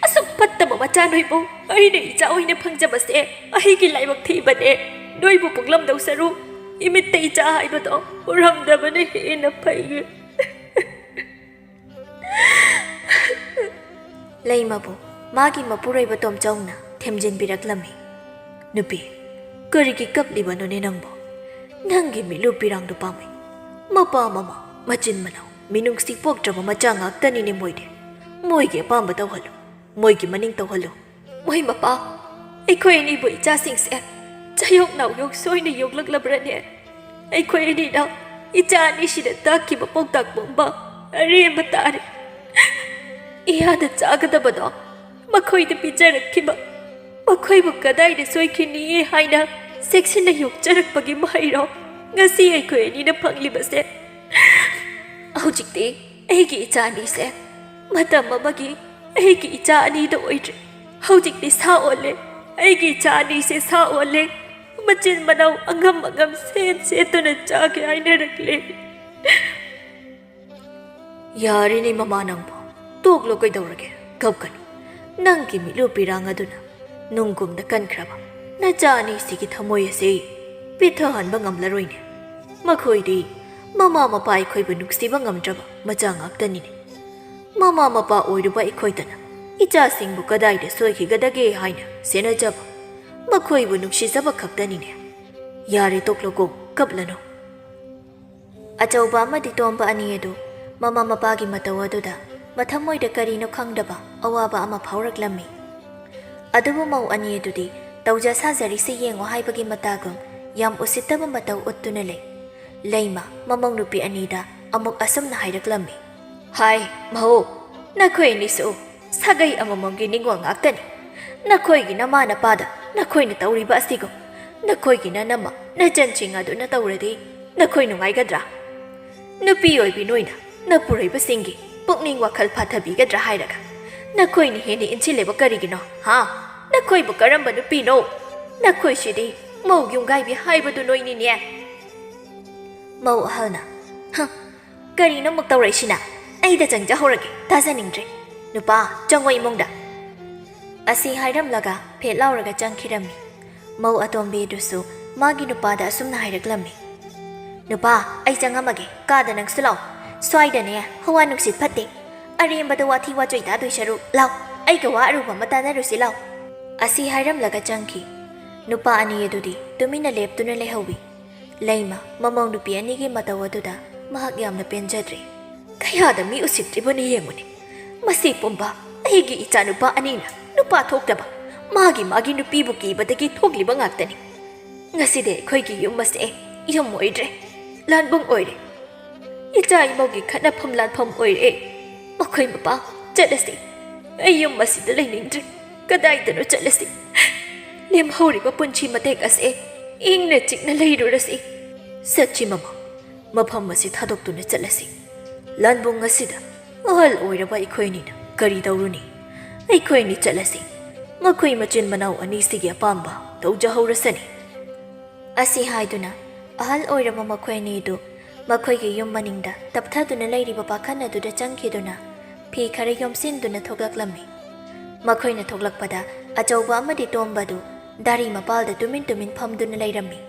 ꯑꯁꯨꯛ ꯐꯠꯇꯕ ꯃꯆꯥ ꯅꯣꯏꯕꯨ ꯑꯩꯅ ꯏꯆꯥ ꯑꯣꯏꯅ ꯐꯪꯖꯕꯁꯦ ꯑꯩꯒꯤ ꯂꯥꯏꯕꯛ ꯊꯤꯕꯅꯦ꯫ ꯅꯣꯏꯕꯨ ꯄꯣꯛꯂꯝꯗꯧ ꯁꯔꯨꯛ ꯏꯃꯤꯠꯇ ꯏꯆꯥ ꯍꯥꯏꯕꯗꯣ ꯎꯔꯝꯗꯕꯅ ꯍꯦꯟꯅ ꯐꯩꯌꯦ꯫ ꯂꯩꯃꯕꯨ ꯃꯥꯒꯤ ꯃꯄꯨꯔꯣꯏꯕ ꯇꯣꯝꯆꯧꯅ ꯊꯦꯝꯖꯤꯟꯕꯤꯔꯛꯂꯝꯃꯤ꯫ "ꯅꯨꯄꯤ, ꯀꯔꯤꯒꯤ ꯀꯞꯂꯤꯕꯅꯣꯅꯦ ꯅꯪꯕꯨ? ꯅꯪꯒꯤ ꯃꯤꯠꯂꯨ ꯄꯤꯔꯥꯡꯗꯨ ꯄꯥꯝꯃꯤ꯫ ꯃꯄꯥ ꯃꯃꯥ, ꯃꯆꯤꯟ ꯃꯅꯥꯎ, ꯃꯤꯅꯨꯡꯁꯤ ꯄꯣꯛꯇ꯭ꯔꯕ ꯃꯆꯥ ꯉꯥꯛꯇꯅꯤꯅꯦ ꯃꯣꯏꯗꯤ꯫ ꯃꯣꯏꯒꯤ ꯑꯄꯥꯝꯕ ꯇꯧꯍꯜꯂꯨ, ꯃꯣꯏꯒꯤ ꯃꯅꯤꯡ ꯇꯧꯍꯜꯂꯨ"꯫ "ꯃꯣꯏ ꯃꯄꯥ, ꯑꯩꯈꯣꯏ ꯑꯅꯤꯕꯨ ꯏꯆꯥꯁꯤꯡꯁꯦ ꯆꯌꯣꯛ ꯅꯥꯎꯌꯣꯛ ꯁꯣꯏꯅ ꯌꯣꯛꯂꯛꯂꯕ꯭ꯔꯅꯦ? ꯑꯩꯈꯣꯏ ꯑꯅꯤꯅ ꯏꯆꯥ ꯑꯅꯤꯁꯤꯗ ꯇꯥꯛꯈꯤꯕ ꯄꯥꯎꯇꯥꯛ ꯄꯨꯝꯕ ꯑꯔꯦꯝꯕ ꯇꯥꯔꯦ꯫ ꯏꯌꯥꯗ ꯆꯥꯒꯗꯕꯗꯣ ꯃꯈꯣꯏꯗ ꯄꯤꯖꯔꯛꯈꯤꯕ, ꯃꯈꯣꯏꯕꯨ ꯀꯗꯥꯏꯗ ꯁꯣꯏꯈꯤꯅꯤ ꯍꯥꯏꯅ ꯆꯦꯛꯁꯤꯟꯅ ꯌꯣꯛꯆꯔꯛꯄꯒꯤ ꯃꯍꯩꯔꯣ ꯉꯁꯤ ꯑꯩꯈꯣꯏ ꯑꯅꯤꯅ ꯐꯪꯂꯤꯕꯁꯦ? ꯍꯧꯖꯤꯛꯇꯤ ꯑꯩꯒꯤ ꯏꯆꯥ ꯑꯅꯤꯁꯦ ꯃꯇꯝ ꯑꯃꯒꯤ ꯑꯩꯒꯤ ꯏꯆꯥ ꯑꯅꯤꯗ ꯑꯣꯏꯗ꯭ꯔꯦ꯫ ꯍꯧꯖꯤꯛꯇꯤ ꯁꯥ ꯑꯣꯜꯂꯦ꯫ ꯑꯩꯒꯤ ꯏꯆꯥ ꯑꯅꯤꯁꯦ ꯁꯥ ꯑꯣꯜꯂꯦ꯫ ꯃꯆꯤꯟ ꯃꯅꯥꯎ ꯑꯉꯝ ꯑꯉꯝ ꯁꯦꯠ ꯁꯦꯠꯇꯨꯅ ꯆꯥꯒꯦ ꯍꯥꯏꯅꯔꯛꯂꯦ꯫ ꯌꯥꯔꯦꯅꯦ ꯃꯃꯥ ꯅꯪꯕꯣ, ꯇꯣꯛꯂꯣ ꯀꯩꯗꯧꯔꯒꯦ? ꯀꯞꯀꯅꯨ꯫ ꯅꯪꯒꯤ ꯃꯤꯠꯂꯨ ꯄꯤꯔꯥꯡ ꯑꯗꯨꯅ ꯅꯨꯡꯒꯨꯝꯅ ꯀꯟꯈ꯭ꯔꯕ ꯅꯆꯥ ꯑꯅꯤꯁꯤꯒꯤ ꯊꯃꯣꯏ ꯑꯁꯤ ꯄꯤꯊꯍꯟꯕ ꯉꯝꯂꯔꯣꯏꯅꯦ꯫ ꯃꯈꯣꯏꯗꯤ ꯃꯃꯥ ꯃꯄꯥ ꯑꯩꯈꯣꯏꯕꯨ ꯅꯨꯡꯁꯤꯕ ꯉꯝꯗ꯭ꯔꯕ ꯃꯆꯥ ꯉꯥꯛꯇꯅꯤꯅꯦ꯫ ꯃꯃꯥ ꯃꯄꯥ ꯑꯣꯏꯔꯨꯕ ꯑꯩꯈꯣꯏꯗꯅ ꯏꯆꯥꯁꯤꯡꯕꯨ ꯀꯗꯥꯏꯗ ꯁꯣꯏꯈꯤꯒꯗꯒꯦ ꯍꯥꯏꯅ ꯁꯦꯟꯅꯖꯕ, ꯃꯈꯣꯏꯕꯨ ꯅꯨꯡꯁꯤꯖꯕ ꯈꯛꯇꯅꯤꯅꯦ꯫ ꯌꯥꯔꯦ, ꯇꯣꯛꯂꯣꯀꯣ, ꯀꯞꯂꯅꯨ꯫ ꯑꯆꯧꯕ ꯑꯃꯗꯤ ꯇꯣꯝꯕ ꯑꯅꯤ ꯑꯗꯨ ꯃꯃꯥ ꯃꯄꯥꯒꯤ ꯃꯇꯧ ꯑꯗꯨꯗ ꯃꯊꯃꯣꯏꯗ ꯀꯔꯤꯅꯣ ꯈꯪꯗꯕ ꯑꯋꯥꯕ ꯑꯃ ꯐꯥꯎꯔꯛꯂꯝꯃꯤ꯫ ꯑꯗꯨꯕꯨ ꯃꯧ ꯑꯅꯤ ꯑꯗꯨꯗꯤ ꯇꯧꯖ ꯁꯥꯖꯔꯤꯁꯦ ꯌꯦꯡꯉꯣ ꯍꯥꯏꯕꯒꯤ ꯃꯇꯥꯒꯨꯝ ꯌꯥꯝ ꯎꯁꯤꯠꯇꯕ ꯃꯇꯧ ꯎꯠꯇꯨꯅ ꯂꯩ꯫ ꯂꯩꯃ ꯃꯃꯧ ꯅꯨꯄꯤ ꯑꯅꯤꯗ ꯑꯃꯨꯛ ꯑꯁꯨꯝꯅ ꯍꯥꯏꯔꯛꯂꯝꯃꯤ꯫ ꯍꯥꯏ, ꯃꯧ, ꯅꯈꯣꯏ ꯑꯅꯤꯁꯨ ꯁꯥꯒꯩ ꯑꯃꯃꯝꯒꯤ ꯅꯤꯡꯉꯣꯜ ꯉꯥꯛꯇꯅꯤ꯫ ꯅꯈꯣꯏꯒꯤ ꯅꯃꯥ ꯅꯄꯥꯗ ꯅꯈꯣꯏꯅ ꯇꯧꯔꯤꯕ ꯑꯁꯤꯒꯨꯝ ꯅꯈꯣꯏꯒꯤ ꯅꯅꯝꯃ ꯅꯆꯟꯁꯤꯡ ꯑꯗꯨꯅ ꯇꯧꯔꯗꯤ ꯅꯈꯣꯏ ꯅꯨꯡꯉꯥꯏꯒꯗ꯭ꯔꯥ? ꯅꯨꯄꯤ ꯑꯣꯏꯕꯤ ꯅꯣꯏꯅ ꯅꯄꯨꯔꯣꯏꯕꯁꯤꯡꯒꯤ ꯄꯨꯛꯅꯤꯡ ꯋꯥꯈꯜ ꯐꯥꯊꯕꯤꯒꯗ꯭ꯔꯥ ꯍꯥꯏꯔꯒ ꯅꯈꯣꯏꯅ ꯍꯦꯟꯅ ꯏꯟꯁꯤꯜꯂꯦꯕ ꯀꯔꯤꯒꯤꯅꯣ? ꯍꯥ? ꯅꯈꯣꯏꯕꯨ ꯀꯔꯝꯕ ꯅꯨꯄꯤꯅꯣ? ꯅꯈꯣꯏꯁꯤꯗꯤ ꯃꯧ ꯌꯨꯝꯒꯥꯏꯕꯤ ꯍꯥꯏꯕꯗꯨ ꯅꯣꯏꯅꯤꯅꯦ꯫ ꯃꯧ ꯑꯍꯜꯅ, ꯍ, ꯀꯔꯤꯅꯣ ꯑꯃꯨꯛ ꯇꯧꯔꯛꯏꯁꯤꯅ? ꯑꯩꯗ ꯆꯪꯖꯍꯧꯔꯒꯦ, ꯇꯥꯖꯅꯤꯡꯗ꯭ꯔꯦ꯫ ꯅꯨꯄꯥ, ꯆꯪꯉꯣ ꯏꯃꯨꯡꯗ꯫ ꯑꯁꯤ ꯍꯥꯏꯔꯝꯂꯒ ꯐꯦꯠ ꯂꯥꯎꯔꯒ ꯆꯪꯈꯤꯔꯝꯃꯤ꯫ ꯃꯧ ꯑꯇꯣꯝꯕꯤꯗꯨꯁꯨ ꯃꯥꯒꯤ ꯅꯨꯄꯥꯗ ꯑꯁꯨꯝꯅ ꯍꯥꯏꯔꯛꯂꯝꯃꯤ꯫ ꯅꯨꯄꯥ, ꯑꯩ ꯆꯪꯉꯝꯃꯒꯦ, ꯀꯥꯗ ꯅꯪꯁꯨ ꯂꯥꯛꯑꯣ꯫ ꯁ꯭ꯋꯥꯏꯗꯅꯦ ꯍꯋꯥ ꯅꯨꯡꯁꯤꯠ ꯐꯠꯇꯦ꯫ ꯑꯔꯦꯝꯕꯗ ꯋꯥꯊꯤ ꯋꯥꯆꯣꯏ ꯇꯥꯗꯣꯏ ꯁꯔꯨꯛ ꯂꯥꯎ, ꯑꯩꯒ ꯋꯥ ꯑꯔꯨꯕ ꯑꯃ ꯇꯥꯟꯅꯔꯨꯁꯤ ꯂꯥꯎ꯫ ꯑꯁꯤ ꯍꯥꯏꯔꯝꯂꯒ ꯆꯪꯈꯤ꯫ ꯅꯨꯄꯥ ꯑꯅꯤ ꯑꯗꯨꯗꯤ ꯇꯨꯃꯤꯟꯅ ꯂꯦꯞꯇꯨꯅ ꯂꯩꯍꯧꯋꯤ꯫ ꯂꯩꯃ ꯃꯃꯧ ꯅꯨꯄꯤ ꯑꯅꯤꯒꯤ ꯃꯇꯧ ꯑꯗꯨꯗ ꯃꯍꯥꯛ ꯌꯥꯝꯅ ꯄꯦꯟꯖꯗ꯭ꯔꯦ꯫ ꯀꯌꯥꯗ ꯃꯤ ꯎꯁꯤꯠꯇ꯭ꯔꯤꯕꯅꯤ ꯌꯦꯡꯉꯨꯅꯦ꯫ ꯃꯁꯤ ꯄꯨꯝꯕ ꯑꯩꯒꯤ ꯏꯆꯥꯅꯨꯄꯥ ꯑꯅꯤꯅ ꯅꯨꯄꯥ ꯊꯣꯛꯇꯕ, ꯃꯥꯒꯤ ꯃꯥꯒꯤ ꯅꯨꯄꯤꯕꯨ ꯀꯤꯕꯗꯒꯤ ꯊꯣꯛꯂꯤꯕ ꯉꯥꯛꯇꯅꯤ꯫ ꯉꯁꯤꯗꯤ ꯑꯩꯈꯣꯏꯒꯤ ꯌꯨꯝ ꯑꯁꯦ ꯌꯨꯝ ꯑꯣꯏꯗ꯭ꯔꯦ, ꯂꯥꯟꯕꯨꯡ ꯑꯣꯏꯔꯦ꯫ ꯏꯆꯥ ꯏꯃꯧꯒꯤ ꯈꯠꯅꯐꯝ ꯂꯥꯟꯐꯝ ꯑꯣꯏꯔꯦ꯫ ꯃꯈꯣꯏ ꯃꯄꯥ, ꯆꯠꯂꯁꯤ꯫ ꯑꯩ ꯌꯨꯝ ꯑꯁꯤꯗ ꯂꯩꯅꯤꯡꯗ꯭ꯔꯦ꯫ ꯀꯗꯥꯏꯗꯅꯣ ꯆꯠꯂꯁꯤ꯫ ꯂꯦꯝꯍꯧꯔꯤꯕ ꯄꯨꯟꯁꯤ ꯃꯇꯦꯛ ꯑꯁꯦ ꯏꯪꯅ ꯆꯤꯛꯅ ꯂꯩꯔꯨꯔꯁꯤ꯫ ꯆꯠꯁꯤ ꯃꯃꯥ, ꯃꯐꯝ ꯑꯁꯤ ꯊꯥꯗꯣꯛꯇꯨꯅ ꯆꯠꯂꯁꯤ꯫ ꯂꯥꯟꯕꯨꯡ ꯑꯁꯤꯗ ꯑꯍꯜ ꯑꯣꯏꯔꯕ ꯑꯩꯈꯣꯏꯅꯤꯅ ꯀꯔꯤ ꯇꯧꯔꯨꯅꯤ? ꯑꯩꯈꯣꯏꯅꯤ ꯆꯠꯂꯁꯤ꯫ ꯃꯈꯣꯏ ꯃꯆꯤꯟ ꯃꯅꯥꯎ ꯑꯅꯤꯁꯤꯒꯤ ꯑꯄꯥꯝꯕ ꯇꯧꯖꯍꯧꯔꯁꯅꯤ꯫ ꯑꯁꯤ ꯍꯥꯏꯗꯨꯅ ꯑꯍꯜ ꯑꯣꯏꯔꯕ ꯃꯈꯣꯏ ꯑꯅꯤꯗꯨ ꯃꯈꯣꯏꯒꯤ ꯌꯨꯝ ꯃꯅꯤꯡꯗ ꯇꯞꯊꯗꯨꯅ ꯂꯩꯔꯤꯕ ꯄꯥꯈꯟ ꯑꯗꯨꯗ ꯆꯪꯈꯤꯗꯨꯅ ꯐꯤ ꯈꯔ ꯌꯣꯝꯁꯤꯟꯗꯨꯅ ꯊꯣꯛꯂꯛꯂꯝꯃꯤ꯫ ꯃꯈꯣꯏꯅ ꯊꯣꯛꯂꯛꯄꯗ ꯑꯆꯧꯕ ꯑꯃꯗꯤ ꯇꯣꯝꯕꯗꯨ ꯗꯥꯔꯤ ꯃꯄꯥꯜꯗ ꯇꯨꯃꯤꯟ ꯇꯨꯃꯤꯟ ꯐꯝꯗꯨꯅ ꯂꯩꯔꯝꯃꯤ꯫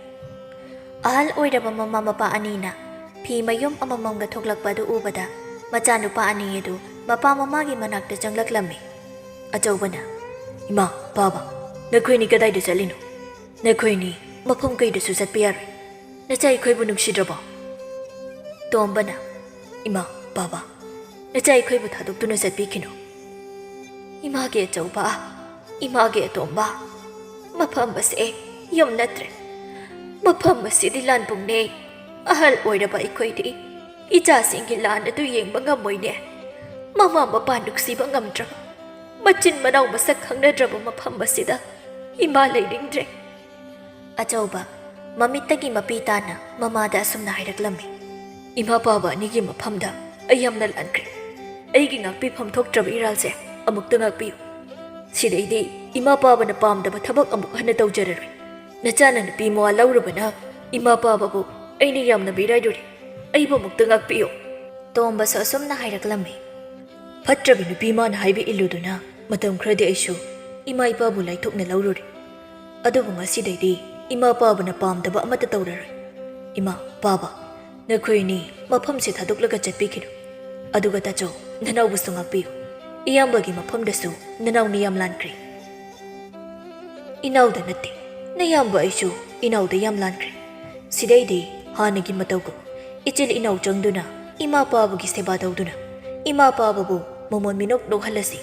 ꯑꯍꯜ ꯑꯣꯏꯔꯕ ꯃꯃꯥ ꯃꯄꯥ ꯑꯅꯤꯅ ꯐꯤ ꯃꯌꯨꯝ ꯑꯃꯃꯝꯒ ꯊꯣꯛꯂꯛꯄ ꯑꯗꯨ ꯎꯕꯗ ꯃꯆꯥꯅꯨꯄꯥ ꯑꯅꯤ ꯑꯗꯨ ꯃꯄꯥ ꯃꯃꯥꯒꯤ ꯃꯅꯥꯛꯇ ꯆꯪꯂꯛꯂꯝꯃꯤ꯫ ꯑꯆꯧꯕꯅ, "ꯏꯃꯥ, ꯄꯥꯕ, ꯅꯈꯣꯏꯅꯤ ꯀꯗꯥꯏꯗ ꯆꯠꯂꯤꯅꯣ? ꯅꯈꯣꯏꯅꯤ ꯃꯐꯝ ꯀꯩꯗꯁꯨ ꯆꯠꯄ ꯌꯥꯔꯣꯏ꯫ ꯅꯆꯥ ꯑꯩꯈꯣꯏꯕꯨ ꯅꯨꯡꯁꯤꯗ꯭ꯔꯕꯣ?" ꯇꯣꯝꯕꯅ, "ꯏꯃꯥ, ꯄꯥꯕ, ꯅꯆꯥ ꯑꯩꯈꯣꯏꯕꯨ ꯊꯥꯗꯣꯛꯇꯨꯅ ꯆꯠꯄꯤꯈꯤꯅꯨ꯫ ꯏꯃꯥꯒꯤ ꯑꯆꯧꯕ, ꯏꯃꯥꯒꯤ ꯑꯇꯣꯝꯕ, ꯃꯐꯝ ꯑꯁꯦ ꯌꯨꯝ ꯅꯠꯇ꯭ꯔꯦ꯫ ꯃꯐꯝ ꯑꯁꯤꯗꯤ ꯂꯥꯟꯕꯨꯡꯅꯦ꯫ ꯑꯍꯜ ꯑꯣꯏꯔꯕ ꯑꯩꯈꯣꯏꯗꯤ ꯏꯆꯥꯁꯤꯡꯒꯤ ꯂꯥꯟ ꯑꯗꯨ ꯌꯦꯡꯕ ꯉꯝꯃꯣꯏꯅꯦ꯫ ꯃꯃꯥ ꯃꯄꯥ ꯅꯨꯡꯁꯤꯕ ꯉꯝꯗ꯭ꯔꯕ, ꯃꯆꯤꯟ ꯃꯅꯥꯎ ꯃꯁꯛ ꯈꯪꯅꯗ꯭ꯔꯕ ꯃꯐꯝ ꯑꯁꯤꯗ ꯏꯃꯥ ꯂꯩꯅꯤꯡꯗ꯭ꯔꯦ꯫" ꯑꯆꯧꯕ, ꯃꯃꯤꯠꯇꯒꯤ ꯃꯄꯤ ꯇꯥꯅ ꯃꯃꯥꯗ ꯑꯁꯨꯝꯅ ꯍꯥꯏꯔꯛꯂꯝꯃꯤ꯫ "ꯏꯃꯥ ꯄꯥꯕ ꯑꯅꯤꯒꯤ ꯃꯐꯝꯗ ꯑꯩ ꯌꯥꯝꯅ ꯂꯥꯟꯈ꯭ꯔꯦ꯫ ꯑꯩꯒꯤ ꯉꯥꯛꯄꯤꯐꯝ ꯊꯣꯛꯇ꯭ꯔꯕ ꯏꯔꯥꯜꯁꯦ ꯑꯃꯨꯛꯇ ꯉꯥꯛꯄꯤꯌꯨ꯫ ꯁꯤꯗꯩꯗꯤ ꯏꯃꯥ ꯄꯥꯕꯅ ꯄꯥꯝꯗꯕ ꯊꯕꯛ ꯑꯃꯨꯛ ꯍꯟꯅ ꯇꯧꯖꯔꯔꯣꯏ꯫ ꯅꯆꯥꯅ ꯅꯨꯄꯤ ꯃꯋꯥ ꯂꯧꯔꯨꯕꯅ ꯏꯃꯥ ꯄꯥꯕꯕꯨ ꯑꯩꯅ ꯌꯥꯝꯅ ꯃꯤꯔꯥꯏꯔꯨꯔꯦ꯫ ꯑꯩꯕꯨ ꯑꯃꯨꯛꯇ ꯉꯥꯛꯄꯤꯌꯨ꯫" ꯇꯣꯝꯕꯁꯨ ꯑꯁꯨꯝꯅ ꯍꯥꯏꯔꯛꯂꯝꯃꯤ꯫ "ꯐꯠꯇ꯭ꯔꯕꯤ ꯅꯨꯄꯤ ꯃꯥꯅ ꯍꯥꯏꯕ ꯏꯜꯂꯨꯗꯨꯅ ꯃꯇꯝ ꯈꯔꯗꯤ ꯑꯩꯁꯨ ꯏꯃꯥ ꯏꯄꯥꯕꯨ ꯂꯥꯏꯊꯣꯛꯅ ꯂꯧꯔꯨꯔꯦ꯫ ꯑꯗꯨꯕꯨ ꯉꯁꯤꯗꯩꯗꯤ ꯏꯃꯥ ꯄꯥꯕꯅ ꯄꯥꯝꯗꯕ ꯑꯃꯠꯇ ꯇꯧꯔꯔꯣꯏ꯫ ꯏꯃꯥ, ꯄꯥꯕ, ꯅꯈꯣꯏ ꯑꯅꯤ ꯃꯐꯝꯁꯦ ꯊꯥꯗꯣꯛꯂꯒ ꯆꯠꯄꯤꯈꯤꯅꯨ꯫ ꯑꯗꯨꯒ ꯇꯥꯆꯧ, ꯅꯅꯥꯎꯕꯨꯁꯨ ꯉꯥꯛꯄꯤꯌꯨ꯫ ꯏꯌꯥꯝꯕꯒꯤ ꯃꯐꯝꯗꯁꯨ ꯅꯅꯥꯎꯅ ꯌꯥꯝ ꯂꯥꯟꯈ꯭ꯔꯦ꯫" "ꯏꯅꯥꯎꯗ ꯅꯠꯇꯦ, ꯅꯌꯥꯝꯕ ꯑꯩꯁꯨ ꯏꯅꯥꯎꯗ ꯌꯥꯝ ꯂꯥꯟꯈ꯭ꯔꯦ꯫ ꯁꯤꯗꯩꯗꯤ ꯍꯥꯟꯅꯒꯤ ꯃꯇꯧꯒꯨꯝ ꯏꯆꯤꯜ ꯏꯅꯥꯎ ꯆꯪꯗꯨꯅ ꯏꯃꯥ ꯄꯥꯕꯒꯤ ꯁꯦꯕꯥ ꯇꯧꯗꯨꯅ ꯏꯃꯥ ꯄꯥꯕꯕꯨ ꯃꯃꯣꯟ ꯃꯤꯅꯣꯛ ꯅꯣꯛꯍꯜꯂꯁꯤ꯫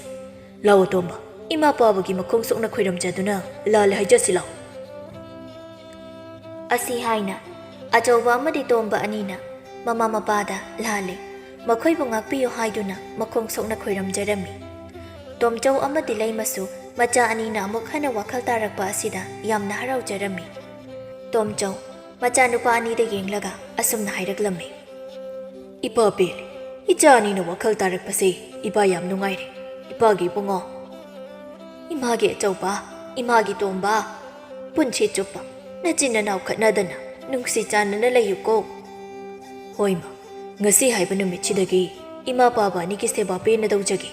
ꯂꯥꯛꯑꯣ ꯇꯣꯝꯕ, ꯏꯃꯥ ꯄꯥꯕꯒꯤ ꯃꯈꯣꯡ ꯁꯣꯛꯅ ꯈꯣꯏꯔꯝꯖꯗꯨꯅ ꯂꯥꯜꯂꯦ ꯍꯥꯏꯖꯁꯤ ꯂꯥꯛꯑꯣ꯫" ꯑꯁꯤ ꯍꯥꯏꯅ ꯑꯆꯧꯕ ꯑꯃꯗꯤ ꯇꯣꯝꯕ ꯑꯅꯤꯅ ꯃꯃꯥ ꯃꯄꯥꯗ ꯂꯥꯜꯂꯦ, ꯃꯈꯣꯏꯕꯨ ꯉꯥꯛꯄꯤꯌꯨ ꯍꯥꯏꯗꯨꯅ ꯃꯈꯣꯡ ꯁꯣꯛꯅ ꯈꯣꯏꯔꯝꯖꯔꯝꯃꯤ꯫ ꯇꯣꯝꯆꯧ ꯑꯃꯗꯤ ꯂꯩꯃꯁꯨ ꯃꯆꯥ ꯑꯅꯤꯅ ꯑꯃꯨꯛ ꯍꯟꯅ ꯋꯥꯈꯜ ꯇꯥꯔꯛꯄ ꯑꯁꯤꯗ ꯌꯥꯝꯅ ꯍꯔꯥꯎꯖꯔꯝꯃꯤ꯫ ꯇꯣꯝꯆꯧ ꯃꯆꯥꯅꯨꯄꯥ ꯑꯅꯤꯗ ꯌꯦꯡꯂꯒ ꯑꯁꯨꯝꯅ ꯍꯥꯏꯔꯛꯂꯝꯃꯤ꯫ "ꯏꯄꯥ ꯄꯦꯜꯂꯦ, ꯏꯆꯥ ꯑꯅꯤꯅ ꯋꯥꯈꯜ ꯇꯥꯔꯛꯄꯁꯦ ꯏꯄꯥ ꯌꯥꯝ ꯅꯨꯡꯉꯥꯏꯔꯦ, ꯏꯄꯥꯒꯤ ꯏꯕꯨꯡꯉꯣ꯫ ꯏꯃꯥꯒꯤ ꯑꯆꯧꯕ, ꯏꯃꯥꯒꯤ ꯇꯣꯝꯕ, ꯄꯨꯟꯁꯤ ꯆꯨꯞꯄ ꯅꯆꯤꯟ ꯅꯅꯥꯎ ꯈꯠꯅꯗꯅ ꯅꯨꯡꯁꯤ ꯆꯥꯟꯅꯅ ꯂꯩꯌꯨꯀꯣ꯫ ꯍꯣꯏ ꯃꯥ, ꯉꯁꯤ ꯍꯥꯏꯕ ꯅꯨꯃꯤꯠꯁꯤꯗꯒꯤ ꯏꯃꯥ ꯄꯥꯕ ꯑꯅꯤꯒꯤ ꯁꯦꯕꯥ ꯄꯦꯟꯅ ꯇꯧꯖꯒꯦ꯫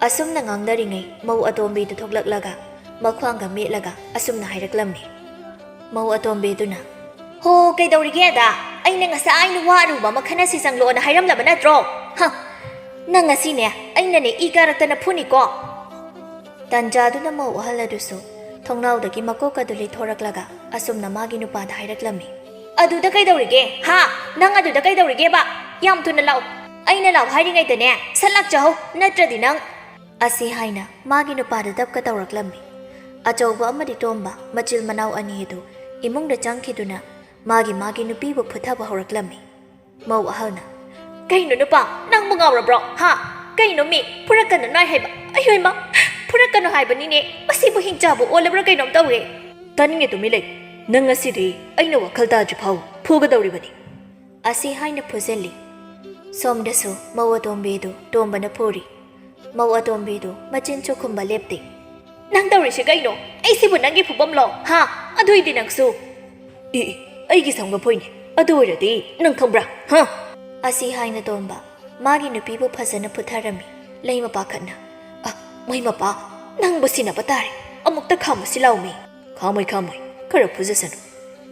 ꯑꯁꯨꯝꯅ ꯉꯥꯡꯅꯔꯤꯉꯩ ꯃꯧ ꯑꯇꯣꯝꯕꯤꯗꯨ ꯊꯣꯛꯂꯛꯂꯒ ꯃꯈ꯭ꯋꯥꯡꯒ ꯃꯦꯠꯂꯒ ꯑꯁꯨꯝꯅ ꯍꯥꯏꯔꯛꯂꯝꯃꯤ꯫ ꯃꯧ ꯑꯇꯣꯝꯕꯤꯗꯨꯅ, "ꯍꯣ, ꯀꯩꯗꯧꯔꯤꯒꯦ ꯑꯗꯥ? ꯑꯩꯅ ꯉꯁꯥꯏꯅ ꯋꯥ ꯑꯔꯨꯕ ꯑꯃ ꯈꯟꯅꯁꯤ ꯆꯪꯂꯣꯅ ꯍꯥꯏꯔꯝꯂꯕ ꯅꯠꯇ꯭ꯔꯣ? ꯍ, ꯅꯪ ꯉꯁꯤꯅꯦ ꯑꯩꯅꯅꯦ ꯏ ꯀꯥꯔꯛꯇꯅ ꯐꯨꯅꯤꯀꯣ!" ꯇꯟꯖꯥꯗꯨꯅ ꯃꯧ ꯑꯍꯜ ꯑꯗꯨꯁꯨ ꯊꯣꯡꯅꯥꯎꯗꯒꯤ ꯃꯀꯣꯛ ꯑꯗꯨ ꯂꯩꯊꯣꯔꯛꯂꯒ ꯑꯁꯨꯝꯅ ꯃꯥꯒꯤ ꯅꯨꯄꯥꯗ ꯍꯥꯏꯔꯛꯂꯝꯃꯤ꯫ "ꯑꯗꯨꯗ ꯀꯩꯗꯧꯔꯤꯒꯦ? ꯍꯥ? ꯅꯪ ꯑꯗꯨꯗ ꯀꯩꯗꯧꯔꯤꯒꯦꯕ? ꯌꯥꯝ ꯊꯨꯅ ꯂꯥꯛꯎ꯫ ꯑꯩꯅ ꯂꯥꯛꯎ ꯍꯥꯏꯔꯤꯉꯩꯗꯅꯦ ꯁꯠ ꯂꯥꯛꯆꯍꯧ, ꯅꯠꯇ꯭ꯔꯗꯤ ꯅꯪ!" ꯑꯁꯤ ꯍꯥꯏꯅ ꯃꯥꯒꯤ ꯅꯨꯄꯥꯗ ꯗꯞꯀ ꯇꯧꯔꯛꯂꯝꯃꯤ꯫ ꯑꯆꯧꯕ ꯑꯃꯗꯤ ꯇꯣꯝꯕ ꯃꯆꯤꯜ ꯃꯅꯥꯎ ꯑꯅꯤ ꯑꯗꯨ ꯏꯃꯨꯡꯗ ꯆꯪꯈꯤꯗꯨꯅ ꯃꯥꯒꯤ ꯃꯥꯒꯤ ꯅꯨꯄꯤꯕꯨ ꯐꯨꯊꯕ ꯍꯧꯔꯛꯂꯝꯃꯤ꯫ ꯃꯧ ꯑꯍꯜꯅ, "ꯀꯩꯅꯣ ꯅꯨꯄꯥ, ꯅꯪꯕꯨ ꯉꯥꯎꯔꯕ꯭ꯔꯣ? ꯍꯥ? ꯀꯩꯅꯣ ꯃꯤ, ꯐꯨꯔꯛꯀꯅꯨ ꯅꯥꯏ ꯍꯥꯏꯕ? ꯑꯌꯣꯏꯃ, ꯐꯨꯔꯛꯀꯅꯨ ꯍꯥꯏꯕꯅꯤꯅꯦ, ꯃꯁꯤꯕꯨ ꯍꯤꯡꯆꯥꯕꯨ ꯑꯣꯜꯂꯕ꯭ꯔꯥ ꯀꯩꯅꯣꯝ ꯇꯧꯔꯦ!" "ꯇꯥꯅꯤꯡꯉꯦ, ꯇꯨꯃꯤꯟ ꯂꯩ꯫ ꯅꯪ ꯉꯁꯤꯗꯤ ꯑꯩꯅ ꯋꯥꯈꯜ ꯇꯥꯗ꯭ꯔꯤ ꯐꯥꯎ ꯐꯨꯒꯗꯧꯔꯤꯕꯅꯤ!" ꯑꯁꯤ ꯍꯥꯏꯅ ꯐꯨꯖꯜꯂꯤ꯫ ꯁꯣꯝꯗꯁꯨ ꯃꯧ ꯑꯇꯣꯝꯕꯤꯗꯨ ꯇꯣꯝꯕꯅ ꯐꯨꯔꯤ꯫ ꯃꯧ ꯑꯇꯣꯝꯕꯤꯗꯨ ꯃꯆꯤꯟ ꯆꯨꯈꯨꯝꯕ ꯂꯦꯞꯇꯦ꯫ "ꯅꯪ ꯇꯧꯔꯤꯁꯤ ꯀꯩꯅꯣ? ꯑꯩꯁꯤꯕꯨ ꯅꯪꯒꯤ ꯐꯨꯐꯝꯂꯣ? ꯍꯥ? ꯑꯗꯨꯏꯗꯤ ꯅꯪꯁꯨ!" "ꯏ, ꯏ, ꯑꯩꯒꯤ ꯁꯝꯒꯐꯣꯏꯅꯤ꯫ ꯑꯗꯨ ꯑꯣꯏꯔꯗꯤ ꯅꯪ ꯈꯪꯕ꯭ꯔꯥ? ꯍꯥ?" ꯑꯁꯤ ꯍꯥꯏꯅ ꯇꯣꯝꯕ ꯃꯥꯒꯤ ꯅꯨꯄꯤꯕꯨ ꯐꯖꯅ ꯐꯨꯊꯔꯝꯃꯤ꯫ ꯂꯩꯃ ꯄꯥꯈꯠꯅ, "ꯑ, ꯃꯣꯏ ꯃꯄꯥ, ꯅꯪꯕꯨ ꯁꯤꯟꯅꯕ ꯇꯥꯔꯦ꯫ ꯑꯃꯨꯛꯇ ꯈꯥꯝꯃꯨꯁꯤ ꯂꯥꯎꯃꯤ!" "ꯈꯥꯝꯃꯣꯏ, ꯈꯥꯝꯃꯣꯏ꯫ ꯈꯔ ꯐꯨꯖꯁꯅꯨ꯫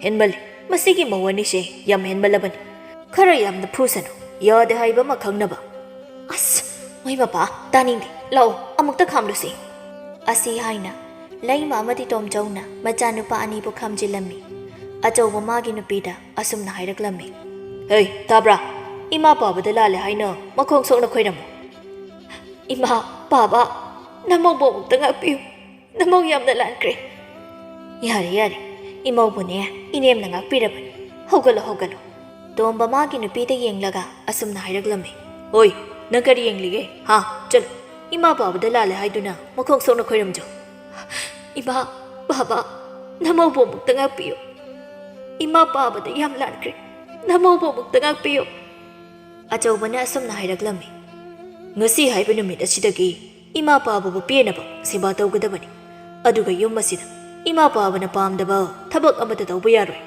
ꯍꯦꯟꯃꯜꯂꯤ꯫ ꯃꯁꯤꯒꯤ ꯃꯧ ꯑꯅꯤꯁꯦ ꯌꯥꯝ ꯍꯦꯟꯃꯜꯂꯕꯅꯤ꯫ ꯈꯔ ꯌꯥꯝꯅ ꯐꯨꯁꯅꯨ꯫ ꯌꯥꯗꯦ ꯍꯥꯏꯕ ꯑꯃ ꯈꯪꯅꯕ꯫ ꯑꯁ, ꯃꯣꯏ ꯃꯄꯥ, ꯇꯥꯅꯤꯡꯗꯦ꯫ ꯂꯥꯛꯑꯣ, ꯑꯃꯨꯛꯇ ꯈꯥꯝꯂꯨꯁꯤ!" ꯑꯁꯤ ꯍꯥꯏꯅ ꯂꯩꯃ ꯑꯃꯗꯤ ꯇꯣꯝꯆꯧꯅ ꯃꯆꯥꯅꯨꯄꯥ ꯑꯅꯤꯕꯨ ꯈꯥꯝꯖꯤꯜꯂꯝꯃꯤ꯫ ꯑꯆꯧꯕ ꯃꯥꯒꯤ ꯅꯨꯄꯤꯗ ꯑꯁꯨꯝꯅ ꯍꯥꯏꯔꯛꯂꯝꯃꯤ꯫ "ꯍꯩ, ꯇꯥꯕ꯭ꯔꯥ? ꯏꯃꯥ ꯄꯥꯕꯗ ꯂꯥꯜꯂꯦ ꯍꯥꯏꯅ ꯃꯈꯣꯡ ꯁꯣꯛꯅ ꯈꯣꯏꯔꯝꯃꯨ꯫ ꯏꯃꯥ, ꯄꯥꯕ, ꯅꯃꯧꯕꯨ ꯑꯃꯨꯛꯇ ꯉꯥꯛꯄꯤꯌꯨ꯫ ꯅꯃꯧ ꯌꯥꯝꯅ ꯂꯥꯟꯈ꯭ꯔꯦ꯫" "ꯌꯥꯔꯦ, ꯌꯥꯔꯦ꯫ ꯏꯃꯧꯕꯨꯅꯦ, ꯏꯅꯦꯝꯅ ꯉꯥꯛꯄꯤꯔꯕꯅꯤ꯫ ꯍꯧꯒꯠꯂꯣ, ꯍꯧꯒꯠꯂꯣ꯫" ꯇꯣꯝꯕ ꯃꯥꯒꯤ ꯅꯨꯄꯤꯗ ꯌꯦꯡꯂꯒ ꯑꯁꯨꯝꯅ ꯍꯥꯏꯔꯛꯂꯝꯃꯤ꯫ "ꯍꯣꯏ, ꯅꯪ ꯀꯔꯤ ꯌꯦꯡꯂꯤꯒꯦ? ꯍꯥ? ꯆꯠꯂꯣ꯫ ꯏꯃꯥ ꯄꯥꯕꯗ ꯂꯥꯜꯂꯦ ꯍꯥꯏꯗꯨꯅ ꯃꯈꯣꯡ ꯁꯣꯛꯅ ꯈꯣꯏꯔꯝꯖꯧ꯫" "ꯏꯃꯥ, ꯄꯥꯕ, ꯅꯃꯧꯕꯨ ꯑꯃꯨꯛꯇ ꯉꯥꯛꯄꯤꯌꯨ꯫ ꯏꯃꯥ ꯄꯥꯕꯗ ꯌꯥꯝ ꯂꯥꯟꯈ꯭ꯔꯦ꯫ ꯅꯃꯧꯕꯨ ꯑꯃꯨꯛꯇ ꯉꯥꯛꯄꯤꯌꯨ꯫" ꯑꯆꯧꯕꯅ ꯑꯁꯨꯝꯅ ꯍꯥꯏꯔꯛꯂꯝꯃꯤ, "ꯉꯁꯤ ꯍꯥꯏꯕ ꯅꯨꯃꯤꯠ ꯑꯁꯤꯗꯒꯤ ꯏꯃꯥ ꯄꯥꯕꯕꯨ ꯄꯦꯟꯅꯕ ꯁꯦꯕꯥ ꯇꯧꯒꯗꯕꯅꯤ꯫ ꯑꯗꯨꯒ ꯌꯨꯝ ꯑꯁꯤꯗ ꯏꯃꯥ ꯄꯥꯕꯅ ꯄꯥꯝꯗꯕ ꯊꯕꯛ ꯑꯃꯠꯇ ꯇꯧꯕ ꯌꯥꯔꯣꯏ"꯫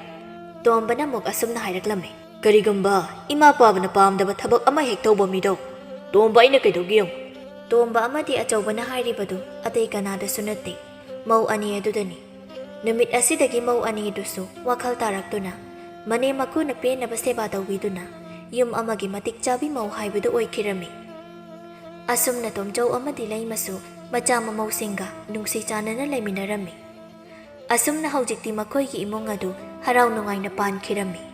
ꯇꯣꯝꯕꯅ ꯑꯃꯨꯛ ꯑꯁꯨꯝꯅ ꯍꯥꯏꯔꯛꯂꯝꯃꯤ, "ꯀꯔꯤꯒꯨꯝꯕ ꯏꯃꯥ ꯄꯥꯕꯅ ꯄꯥꯝꯗꯕ ꯊꯕꯛ ꯑꯃ ꯍꯦꯛ ꯇꯧꯕ ꯃꯤꯗꯣ ꯇꯣꯝꯕ ꯑꯩꯅ ꯀꯩꯗꯧꯒꯦ ꯌꯦꯡꯉꯨ"꯫ ꯇꯣꯝꯕ ꯑꯃꯗꯤ ꯑꯆꯧꯕꯅ ꯍꯥꯏꯔꯤꯕꯗꯨ ꯑꯇꯩ ꯀꯅꯥꯗꯁꯨ ꯅꯠꯇꯦ, ꯃꯧ ꯑꯅꯤ ꯑꯗꯨꯗꯅꯤ꯫ ꯅꯨꯃꯤꯠ ꯑꯁꯤꯗꯒꯤ ꯃꯧ ꯑꯅꯤꯗꯨꯁꯨ ꯋꯥꯈꯜ ꯇꯥꯔꯛꯇꯨꯅ ꯃꯅꯦꯝ ꯃꯀꯨꯅ ꯄꯦꯟꯅꯕ ꯁꯦꯕꯥ ꯇꯧꯕꯤꯗꯨꯅ ꯌꯨꯝ ꯑꯃꯒꯤ ꯃꯇꯤꯛ ꯆꯥꯕꯤ ꯃꯧ ꯍꯥꯏꯕꯗꯨ ꯑꯣꯏꯈꯤꯔꯝꯃꯤ꯫ ꯑꯁꯨꯝꯅ ꯇꯣꯝꯆꯧ ꯑꯃꯗꯤ ꯂꯩꯃꯁꯨ ꯃꯆꯥ ꯃꯃꯧꯁꯤꯡꯒ ꯅꯨꯡꯁꯤ ꯆꯥꯟꯅꯅ ꯂꯩꯃꯤꯟꯅꯔꯝꯃꯤ꯫ ꯑꯁꯨꯝꯅ ꯍꯧꯖꯤꯛꯇꯤ ꯃꯈꯣꯏꯒꯤ ꯏꯃꯨꯡ ꯑꯗꯨ ꯍꯔꯥꯎ ꯅꯨꯡꯉꯥꯏꯅ ꯄꯥꯟꯈꯤꯔꯝꯃꯤ꯫